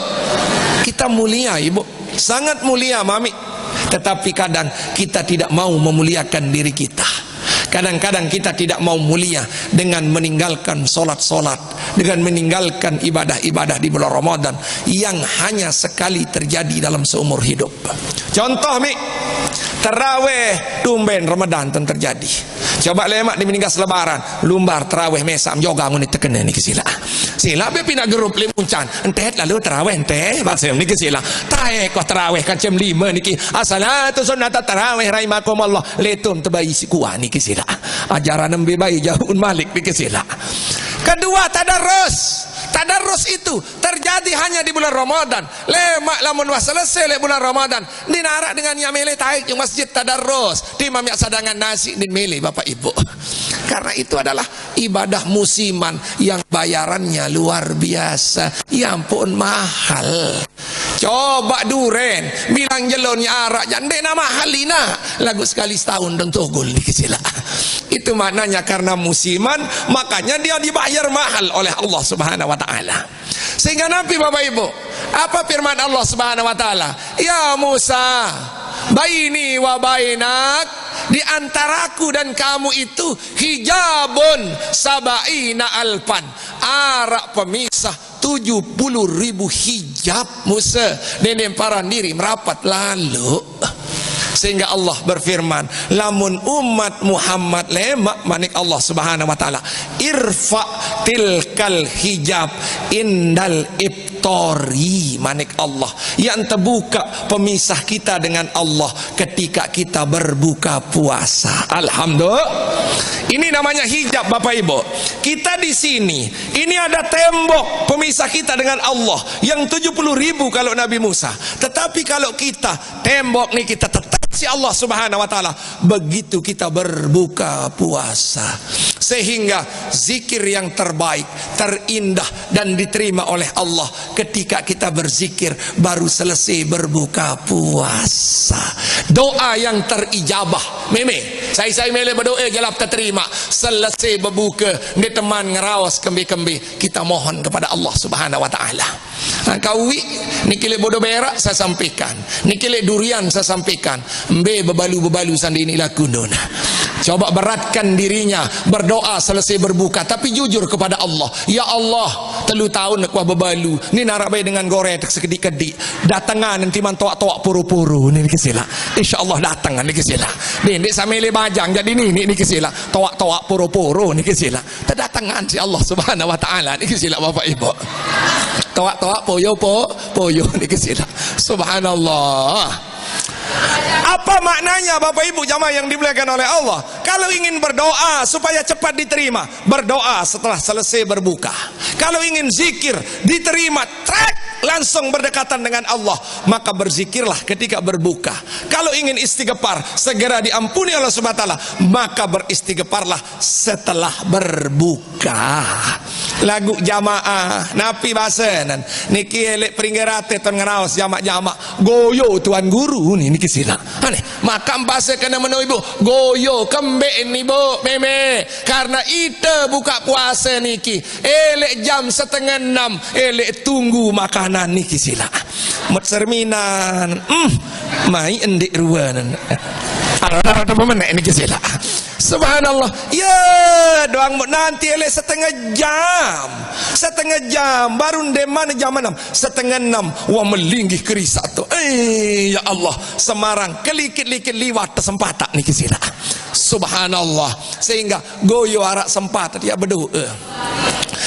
Kita mulia, Ibu. Sangat mulia, Mami. Tetapi kadang kita tidak mau memuliakan diri kita. Kadang-kadang kita tidak mau mulia dengan meninggalkan solat-solat, dengan meninggalkan ibadah-ibadah di bulan Ramadan yang hanya sekali terjadi dalam seumur hidup. Contoh, Mi, terawih tumben Ramadan ten terjadi. Coba lemaq di meninggal selebaran, lumbar terawih mesam joga nguni tekene niki sila. Sila be pinaq gerup leq Muncan, entet lalu terawih entet, basen niki sila. Tae koh terawih kan jam lime niki. As-salatu sunnata tarawih rahimakumullah. Letum tebai siq kuah niki sila. Ajaran embe bae jauh malik niki sila. Kedua, tadarus. Tadarus itu terjadi hanya di bulan Ramadan. Lemaq lamun wah selesai leq bulan Ramadan, ndeq naraq dengan yaq mele taek jok masjid tadarus. Timaq yaq sadangan nasiq ndeq mele, Bapak Ibu. Karena itu adalah ibadah musiman yang bayarannya luar biasa. Ya ampun, mahal. Coba duren, bilang jelo ni araq jaq ndeqne mahal inaq. Laguq sekali setahun dong togol niki sila. Itu maknanya karena musiman, makanya dia dibayar mahal oleh Allah Subhanahu wa Ta'ala. Sehingga napi, Bapak Ibu? Apa firman Allah Subhanahu wa Ta'ala? "Ya Musa, baini wa bainak Di antaraku dan kamu itu hijabun sabaina alfan. Arak pemisah tujuh puluh ribu hijab, Musa. Nenek paran diri merapat lalu. Sehingga Allah berfirman, lamun umat Muhammad lemak, manik Allah Subhanahu wa Ta'ala, irfa tilkal hijab indal iftori, manik Allah, yang terbuka pemisah kita dengan Allah ketika kita berbuka puasa. Alhamdulillah. Ini namanya hijab, Bapak Ibu. Kita di sini, ini ada tembok pemisah kita dengan Allah yang tujuh puluh ribu kalau Nabi Musa. Tetapi kalau kita, tembok nih kita tetap si Allah Subhanahu wa Ta'ala begitu kita berbuka puasa. Sehingga zikir yang terbaik, terindah, dan diterima oleh Allah ketika kita berzikir baru selesai berbuka puasa. Doa yang terijabah. Meme, sai-sai mele berdoa gelap terterima. Selesai berbuka, di teman ngerawas kembe-kembe, kita mohon kepada Allah Subhanahu wa Ta'ala. Ha, kawi, niki lek bodo berak saya sampaikan, niki lek durian saya sampaikan, mbe bebalu-bebalu sandi ni laku nona. Coba beratkan dirinya, berdoa selesai berbuka, tapi jujur kepada Allah. Ya Allah, telu tahun kuah bebalu, ni narak baik dengan goreng tak sekedik-kedik. Datangan nanti man toak-toak poro-poro ni, niki sila. Insya Allah datangan niki sila. Ni, ni samele bajang jadi ni, ni, niki sila. Toak-toak poro-poro niki sila. Terdatangan si Allah Subhanahu wa Ta'ala niki sila, Bapak Ibu. Toak-toak poyo po, poyo niki sila. Subhanallah. Apa maknanya, Bapak Ibu jamaah yang dimuliakan oleh Allah? Kalau ingin berdoa supaya cepat diterima, berdoa setelah selesai berbuka. Kalau ingin zikir diterima, trek, langsung berdekatan dengan Allah, maka berzikirlah ketika berbuka. Kalau ingin istighfar, segera diampuni Allah Subhanahu wa Ta'ala, maka beristighfarlah setelah berbuka. Lagu jamaah, napi bahasanan? Niki elek peringgih rate ton ngeraos jamak-jamak. Goyo Tuan Guru ni, niki sila. Aneh, makam bahasa kena meno ibu. Goyo kembe ni, Bu, meme. Karena ite buka puasa niki. Elek jam setengah enam, elek tunggu makanan niki sila. Met serminan, hmm, mai endik ruanan. Ada-ada pemenek niki sila. Subhanallah. Ya, doang mut nanti elek setengah jam. Setengah jam, baru ndeman jam enam. Setengah enam, wah melinggih kerisak tu. Eh, ya Allah, Semarang, kelikit-likit liwat tersempatan niki sila. Subhanallah. Sehingga goyo arak sempat dia berdoa.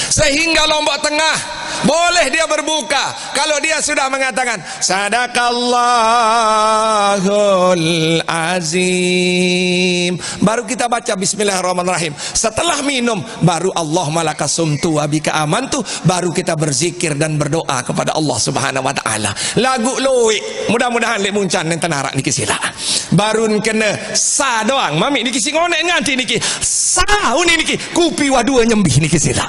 Sehingga Lombok Tengah boleh dia berbuka kalau dia sudah mengatakan, "Sadaqallahul azim." Baru kita baca bismillahirrahmanirrahim. Setelah minum, baru Allahumma lakasumtu wa bika amantu, baru kita berzikir dan berdoa kepada Allah Subhanahu wa Ta'ala. Lagu loik, mudah-mudahan lek muncan nenten arak niki sila. Barun kena sa doang. Mami niki si ngonek nganti niki. Sa uni niki. Kupi wadua nyembih niki sila.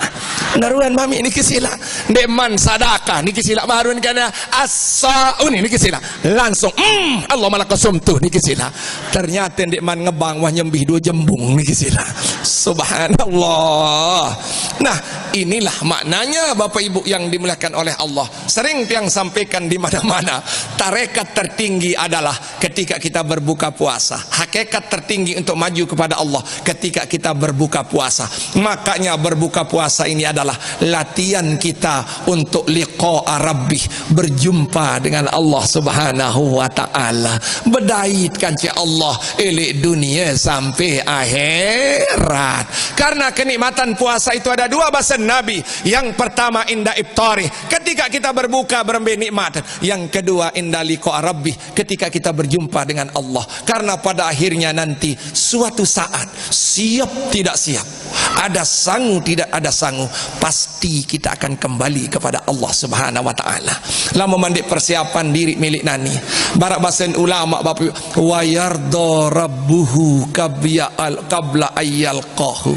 Naruan mami niki sila. Ndeman sadaka niki sila. Barun kena asa uni niki sila. Langsung, hmm, Allah malah kosum tu niki sila. Ternyata ndeman ngebang wah nyembih dua jembung niki sila. Subhanallah. Nah, inilah maknanya Bapak Ibu yang dimuliakan oleh Allah. Sering tiang sampaikan di mana-mana. Tarekat tertinggi adalah ketika kita berbuka puasa. Hakikat tertinggi untuk maju kepada Allah ketika kita berbuka puasa. Makanya berbuka puasa ini adalah latihan kita untuk liqa rabbih, berjumpa dengan Allah Subhanahu wa Ta'ala. Bedaitkan si Allah, elek dunia sampai akhirat. Karena kenikmatan puasa itu ada dua bahasa Nabi. Yang pertama inda iftari, ketika kita berbuka berembe nikmat. Yang kedua inda liqa rabbih, ketika kita berjumpa dengan Allah. Karena pada akhirnya nanti suatu saat, siap tidak siap, ada sangu tidak ada sangu, pasti kita akan kembali kepada Allah Subhanahu wa Ta'ala. Lama mandik persiapan diri milik nani. Barak basen ulama bapu, wa yarda rabbuhu qabya al-, qabla ayyalqahu.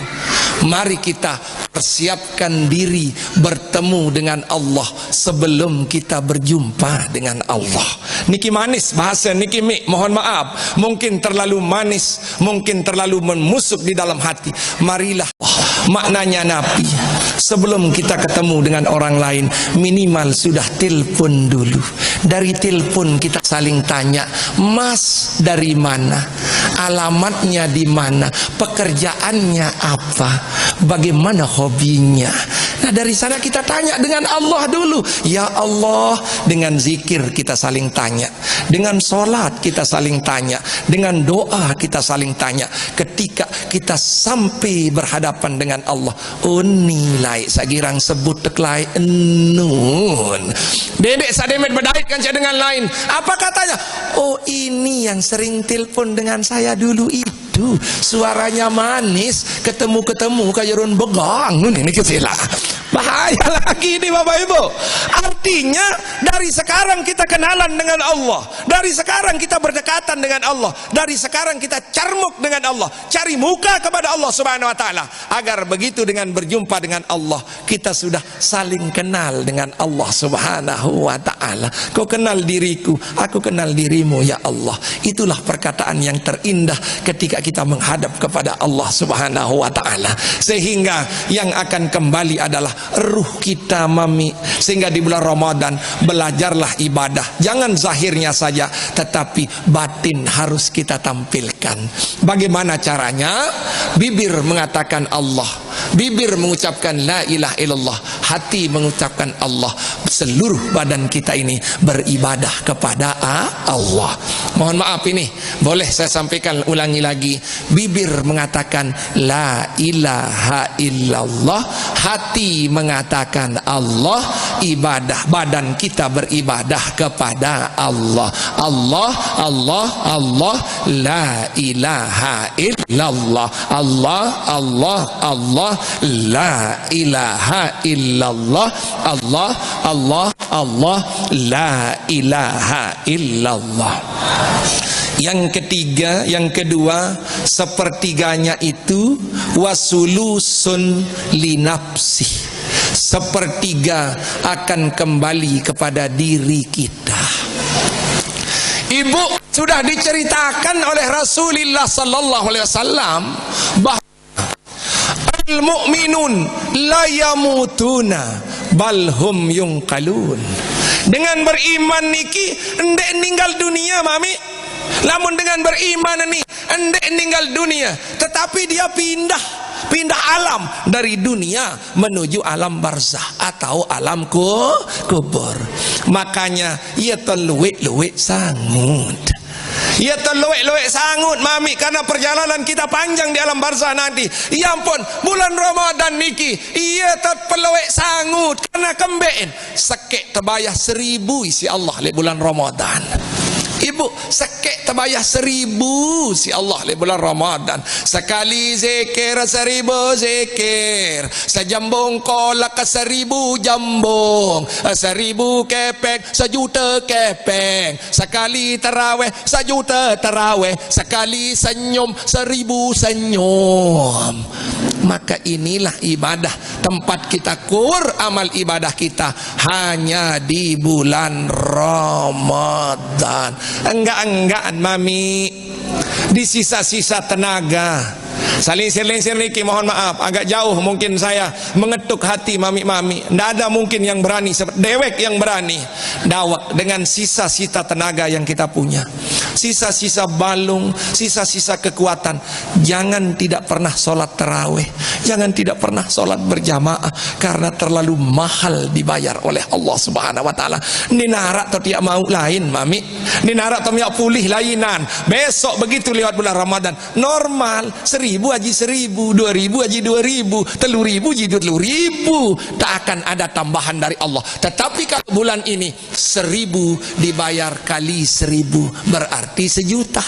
Mari kita persiapkan diri bertemu dengan Allah sebelum kita berjumpa dengan Allah. Niki manis bahasa niki, mik, mohon maaf, mungkin terlalu manis, mungkin terlalu menusuk di dalam hati. Marilah, maknanya napi, sebelum kita ketemu dengan orang lain, minimal sudah telepon dulu. Dari telepon kita saling tanya, "Mas dari mana? Alamatnya di mana? Pekerjaannya apa? Bagaimana hobinya? Nah, dari sana kita tanya dengan Allah dulu. Ya Allah, dengan zikir kita saling tanya. Dengan sholat kita saling tanya. Dengan doa kita saling tanya. Ketika kita sampai berhadapan dengan Allah, oh, ni laik sagirang sebut tek laik enun. Dedek sademet bedait kanca dengan lain. Apa katanya? Oh, ini yang sering telepon dengan saya dulu itu. Suaranya manis, ketemu-ketemu kayak ron begang. Ini kecil lah. Bahaya lagi ini, Bapak Ibu. Artinya, dari sekarang kita kenalan dengan Allah. Dari sekarang kita berdekatan dengan Allah. Dari sekarang kita carmuk dengan Allah. Cari muka kepada Allah Subhanahu wa Ta'ala. Agar begitu dengan berjumpa dengan Allah, kita sudah saling kenal dengan Allah Subhanahu wa Ta'ala. Kau kenal diriku, aku kenal dirimu, ya Allah. Itulah perkataan yang terindah ketika kita menghadap kepada Allah Subhanahu wa Ta'ala. Sehingga yang akan kembali adalah ruh kita, Mami. Sehingga di bulan Ramadan, belajarlah ibadah. Jangan zahirnya saja, tetapi batin harus kita tampilkan. Bagaimana caranya? Bibir mengatakan Allah, bibir mengucapkan la ilaha illallah, hati mengucapkan Allah. Seluruh badan kita ini beribadah kepada, a-, Allah. Mohon maaf, ini boleh saya sampaikan ulangi lagi. Bibir mengatakan la ilaha illallah, hati mengatakan Allah, ibadah, badan kita beribadah kepada Allah. Allah, Allah, Allah, la ilaha illallah. Allah, Allah, Allah, la ilaha illallah. Allah, Allah, Allah, la ilaha illallah. Yang ketiga, yang kedua, sepertiganya itu wasulusun linapsi. Sepertiga akan kembali kepada diri kita. Ibu, sudah diceritakan oleh Rasulullah sallallahu alaihi wasallam bahwa al-mu'minun la yamutuna bal hum yunqalun. Dengan beriman niki ndek ninggal dunia, Mami. Lamun dengan beriman ni ndek ninggal dunia, tetapi dia pindah, pindah alam dari dunia menuju alam barzah atau alam ku-, kubur. Makanya, ia terluik-luik sangut. Ia terluik-luik sangut, Mami, karena perjalanan kita panjang di alam barzah nanti. Ya ampun, bulan Ramadan niki, ia terpeluik sangut karena kemben. Sekek tebayah seribu isi Allah le bulan Ramadan. Ibu, sekek tebayah seribu isi Allah le bulan Ramadan. Sekali zikir, seribu zikir. Sejambung kolak, seribu jambung. Seribu kepeng, sejuta kepeng. Sekali taraweh, sejuta taraweh. Sekali senyum, seribu senyum. Maka inilah ibadah, tempat kita kur amal ibadah kita hanya di bulan Ramadan. Enggak-enggak, Mami, di sisa-sisa tenaga. Salinsir-linsir niki, mohon maaf, agak jauh mungkin saya mengetuk hati mami-mami. Ndak ada mungkin yang berani, sep-, dewek yang berani. Dawek dengan sisa-sisa tenaga yang kita punya. Sisa-sisa balung, sisa-sisa kekuatan. Jangan tidak pernah sholat taraweh. Jangan tidak pernah sholat berjamaah karena terlalu mahal dibayar oleh Allah Subhanahu wa Ta'ala. Ni narak to tiak mau lain, Mami. Ni narak to miak pulih lainan. Besok begitu lewat bulan Ramadan. Normal, seribu aji seribu, dua ribu aji dua ribu, telu ribu aji telu ribu. Tak akan ada tambahan dari Allah. Tetapi kalau bulan ini, seribu dibayar kali seribu, berarti sejuta.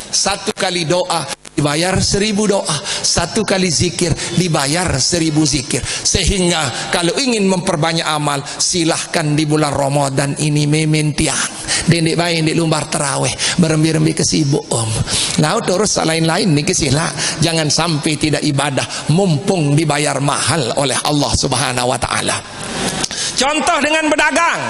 Satu kali doa dibayar seribu doa, satu kali zikir dibayar seribu zikir. Sehingga kalau ingin memperbanyak amal, silahkan di bulan Ramadan ini memen tiang. Dendek bae, dek lumbar taraweh, berembe-rembe kesibuk, Om. Lau terus lain-lain ni kesila. Jangan sampai tidak ibadah, mumpung dibayar mahal oleh Allah Subhanahu wa Ta'ala. Contoh dengan berdagang.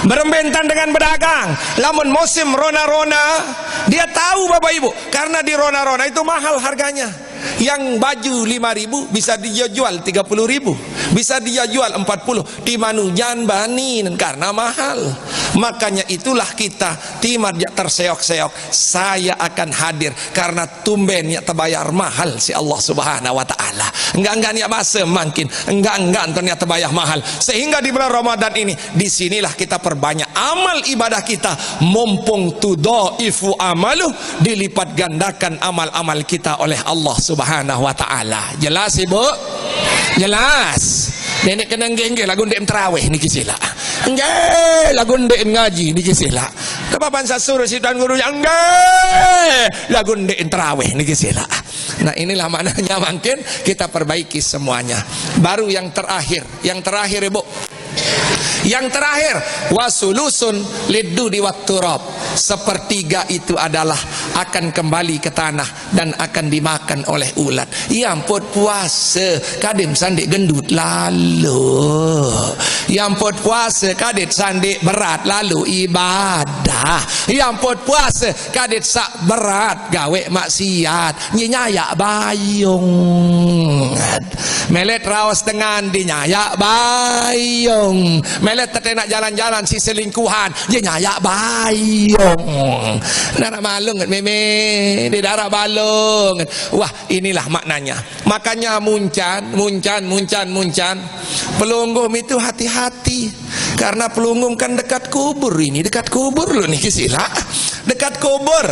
Berembentan dengan berdagang. Lamun musim rona-rona, dia tahu, Bapak Ibu, karena di rona-rona itu mahal harganya. Yang baju lima ribu bisa dia jual tiga puluh ribu, bisa dia jual empat puluh. Di manujan banin karena mahal. Makanya itulah kita, ti mat jak terseok-seok, saya akan hadir karena tumben nyak tebayar mahal si Allah Subhanahu wa Ta'ala. Enggak-enggak nyak basa mangkin, enggak-enggak nyak tebayar mahal. Sehingga di bulan Ramadan ini, di sinilah kita perbanyak amal ibadah kita, mumpung tudhaifu amaluh, dilipat gandakan amal-amal kita oleh Allah Subhanahu wa Ta'ala. Jelas, Ibu? Jelas. Nenek kena nggih-nggih lagu ndeq terawih niki sila. Nggih, lagu ndeq ngaji niki sila. Kepapan sasur si Tuan Guru yang nggih, lagu ndeq terawih niki sila. Nah, inilah maknanya, mangkin kita perbaiki semuanya. Baru yang terakhir, yang terakhir, Ibu. Yang terakhir, wasulusun liddu di watturab. Sepertiga itu adalah akan kembali ke tanah dan akan dimakan oleh ulat. Yang put puasa, kadin sandik gendut lalu. Yang put puasa, kadin sandik berat lalu ibadah. Yang put puasa, kadin sak berat gawe maksiat. Nyi nyayak bayung. Melet raos dengan di nyayak bayung. Melet tetenak jalan-jalan si selingkuhan, dia nyayak bayung. Nara malung nget meme, di darah balung. Wah, inilah maknanya. Makanya muncan, muncan, muncan, muncan. Pelungguh itu hati-hati. Karena pelungguh kan dekat kubur ini, dekat kubur loh niki sila. Dekat kubur.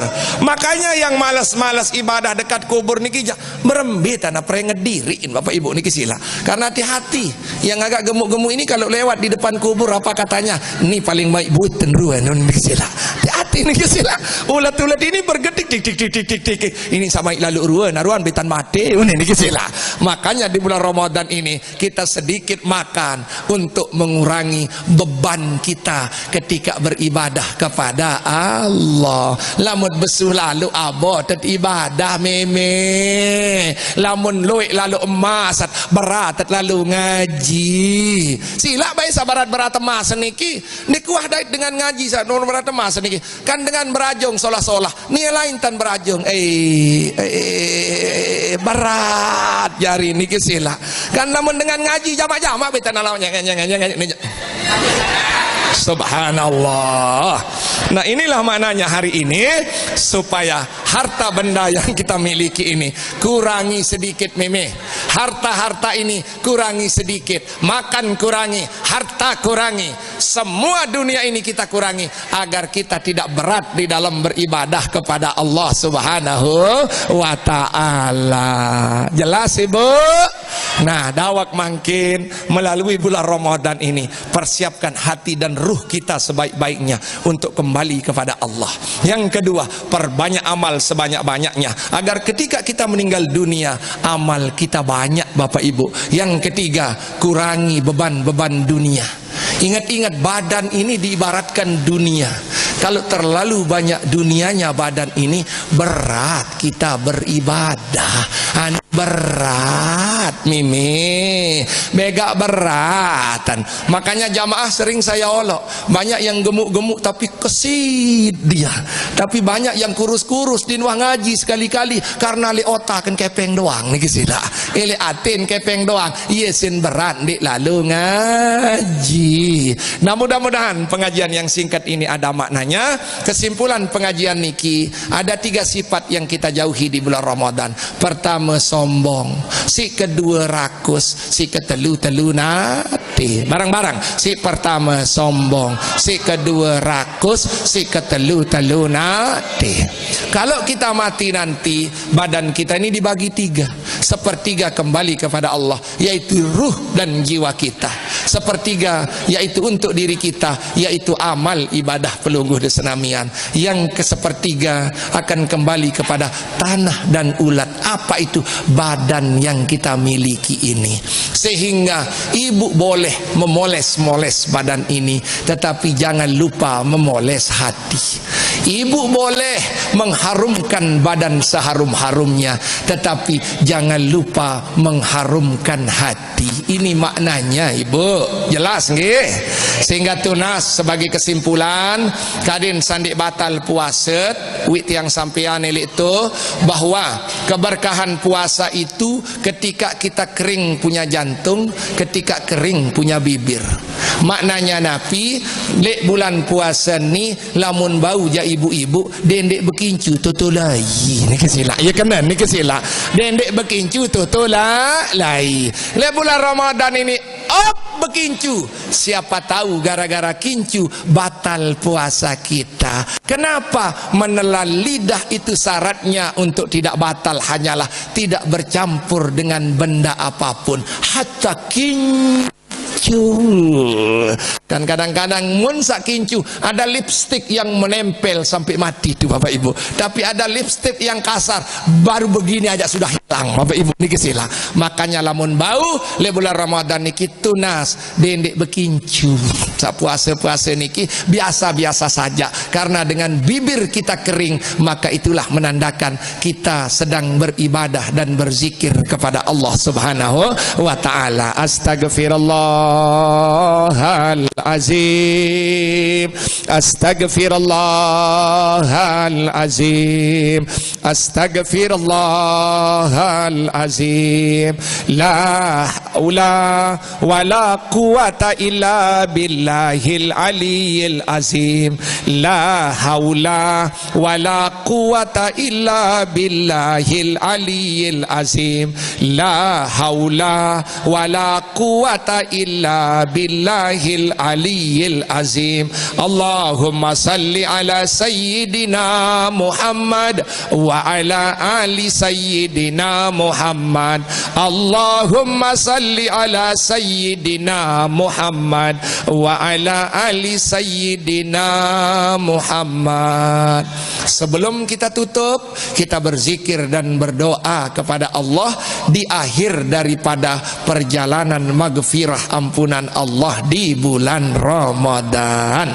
Makanya yang malas-malas ibadah dekat kubur niki ja-, merembe tanah prenget diriin Bapak Ibu niki sila. Karena hati-hati, yang agak gemuk-gemuk ini kalau lewat di depan kubur apa katanya? Ini paling baik buat tenruan niki sila. Hati-hati niki sila. Ulat-ulat ini bergedik tik tik tik tik tik tik. Ini sama lalu ruan, ruan betan mati, ini niki sila. Makanya di bulan Ramadan ini kita sedikit makan untuk mengurangi beban kita ketika beribadah kepada Allah. Lamun besuh lalu abotet ibadah meme. Lamun luik lalu emas, berat lalu ngaji. Sila bae saberat-berat emas niki, nikuah dait dengan ngaji sa berat emas niki. Kan dengan berajung solah-solah. Nia lain tan berajung. Eh, eh, berat jari niki sila. Kan namun dengan ngaji jamak-jamak beta nalaw nyeng, nyeng, nyeng, nyeng, nyeng. Subhanallah. Nah, inilah maknanya hari ini, supaya harta benda yang kita miliki ini kurangi sedikit meme. Harta-harta ini kurangi sedikit. Makan kurangi, harta kurangi. Semua dunia ini kita kurangi agar kita tidak berat di dalam beribadah kepada Allah Subhanahu wa Ta'ala. Jelas, Ibu? Nah, dawak mangkin melalui bulan Ramadan ini, persiapkan hati dan ruh kita sebaik-baiknya untuk kembali kepada Allah. Yang kedua, perbanyak amal sebanyak-banyaknya, agar ketika kita meninggal dunia, amal kita banyak, Bapak Ibu. Yang ketiga, kurangi beban-beban dunia. Ingat-ingat, badan ini diibaratkan dunia. Kalau terlalu banyak dunianya badan ini, berat kita beribadah. Anu berat, mimi. Begak beratan. Makanya jamaah sering saya olok. Banyak yang gemuk-gemuk tapi kesit dia. Tapi banyak yang kurus-kurus, din wah ngaji sekali-kali. Karena le otak kan kepeng doang niki sila. Ele atin kepeng doang. Iya sin berat ndik lalu ngaji. Nah, mudah-mudahan pengajian yang singkat ini ada maknanya. Kesimpulan pengajian niki, ada tiga sifat yang kita jauhi di bulan Ramadan. Pertama, sombong. Si kedua, rakus. Si ketelu, telu nate. Barang-barang. Si pertama, sombong. Si kedua, rakus. Si ketelu, telu nate. Kalau kita mati nanti, badan kita ini dibagi tiga. Sepertiga kembali kepada Allah, yaitu ruh dan jiwa kita. Sepertiga, yaitu untuk diri kita, yaitu amal ibadah pelungguh di senamian. Yang kesepertiga akan kembali kepada tanah dan ulat. Apa itu? Badan yang kita miliki ini. Sehingga ibu boleh memoles-moles badan ini, tetapi jangan lupa memoles hati. Ibu boleh mengharumkan badan seharum-harumnya, tetapi jangan lupa mengharumkan hati. Ini maknanya, Ibu. Jelas nggih? Sehingga tunas, sebagai kesimpulan, kadin sandik batal puasa, wit yang sampean elik tu, bahwa keberkahan puasa itu ketika kita kering punya jantung, ketika kering punya bibir. Maknanya napi, lek bulan puasa ni, lamun bau ja ibu-ibu, dendek bekincu toto lai. Niki silak. Ya kena, niki silak. Dendek bekincu toto la-, lai. Lek bulan Ramadan ini, op bekincu. Siapa tahu gara-gara kincu batal puasa kita. Kenapa? Menelan lidah itu syaratnya untuk tidak batal, hanyalah tidak bercampur dengan benda apapun. Hatta kincu. Dan kadang-kadang mun sak kincu ada lipstik yang menempel sampai mati tu, Bapak Ibu. Tapi ada lipstik yang kasar, baru begini aja sudah hilang, Bapak Ibu, niki silak. Makanya lamun bau, lek bulan Ramadan niki tunas, dendek bekincu. Sak puasa-puasa niki biasa-biasa saja. Karena dengan bibir kita kering, maka itulah menandakan kita sedang beribadah dan berzikir kepada Allah Subhanahu wa taala. Astagfirullahalazim. Astagfirullahalazim. Astagfirullahalazim. La haula wala quwwata illa billahil aliyyil azim. La haula wala quwwata illa billahil aliyyil azim. La haula wala quwwata illa billahil aliyyil azim. Allahumma salli ala sayyidina Muhammad wa ala ali sayyidina Muhammad. Allahumma salli ala sayyidina Muhammad wa ala ali sayyidina Muhammad. Sebelum kita tutup, kita berzikir dan berdoa kepada Allah di akhir daripada perjalanan magfirah, ampunan Allah di bulan Ramadan.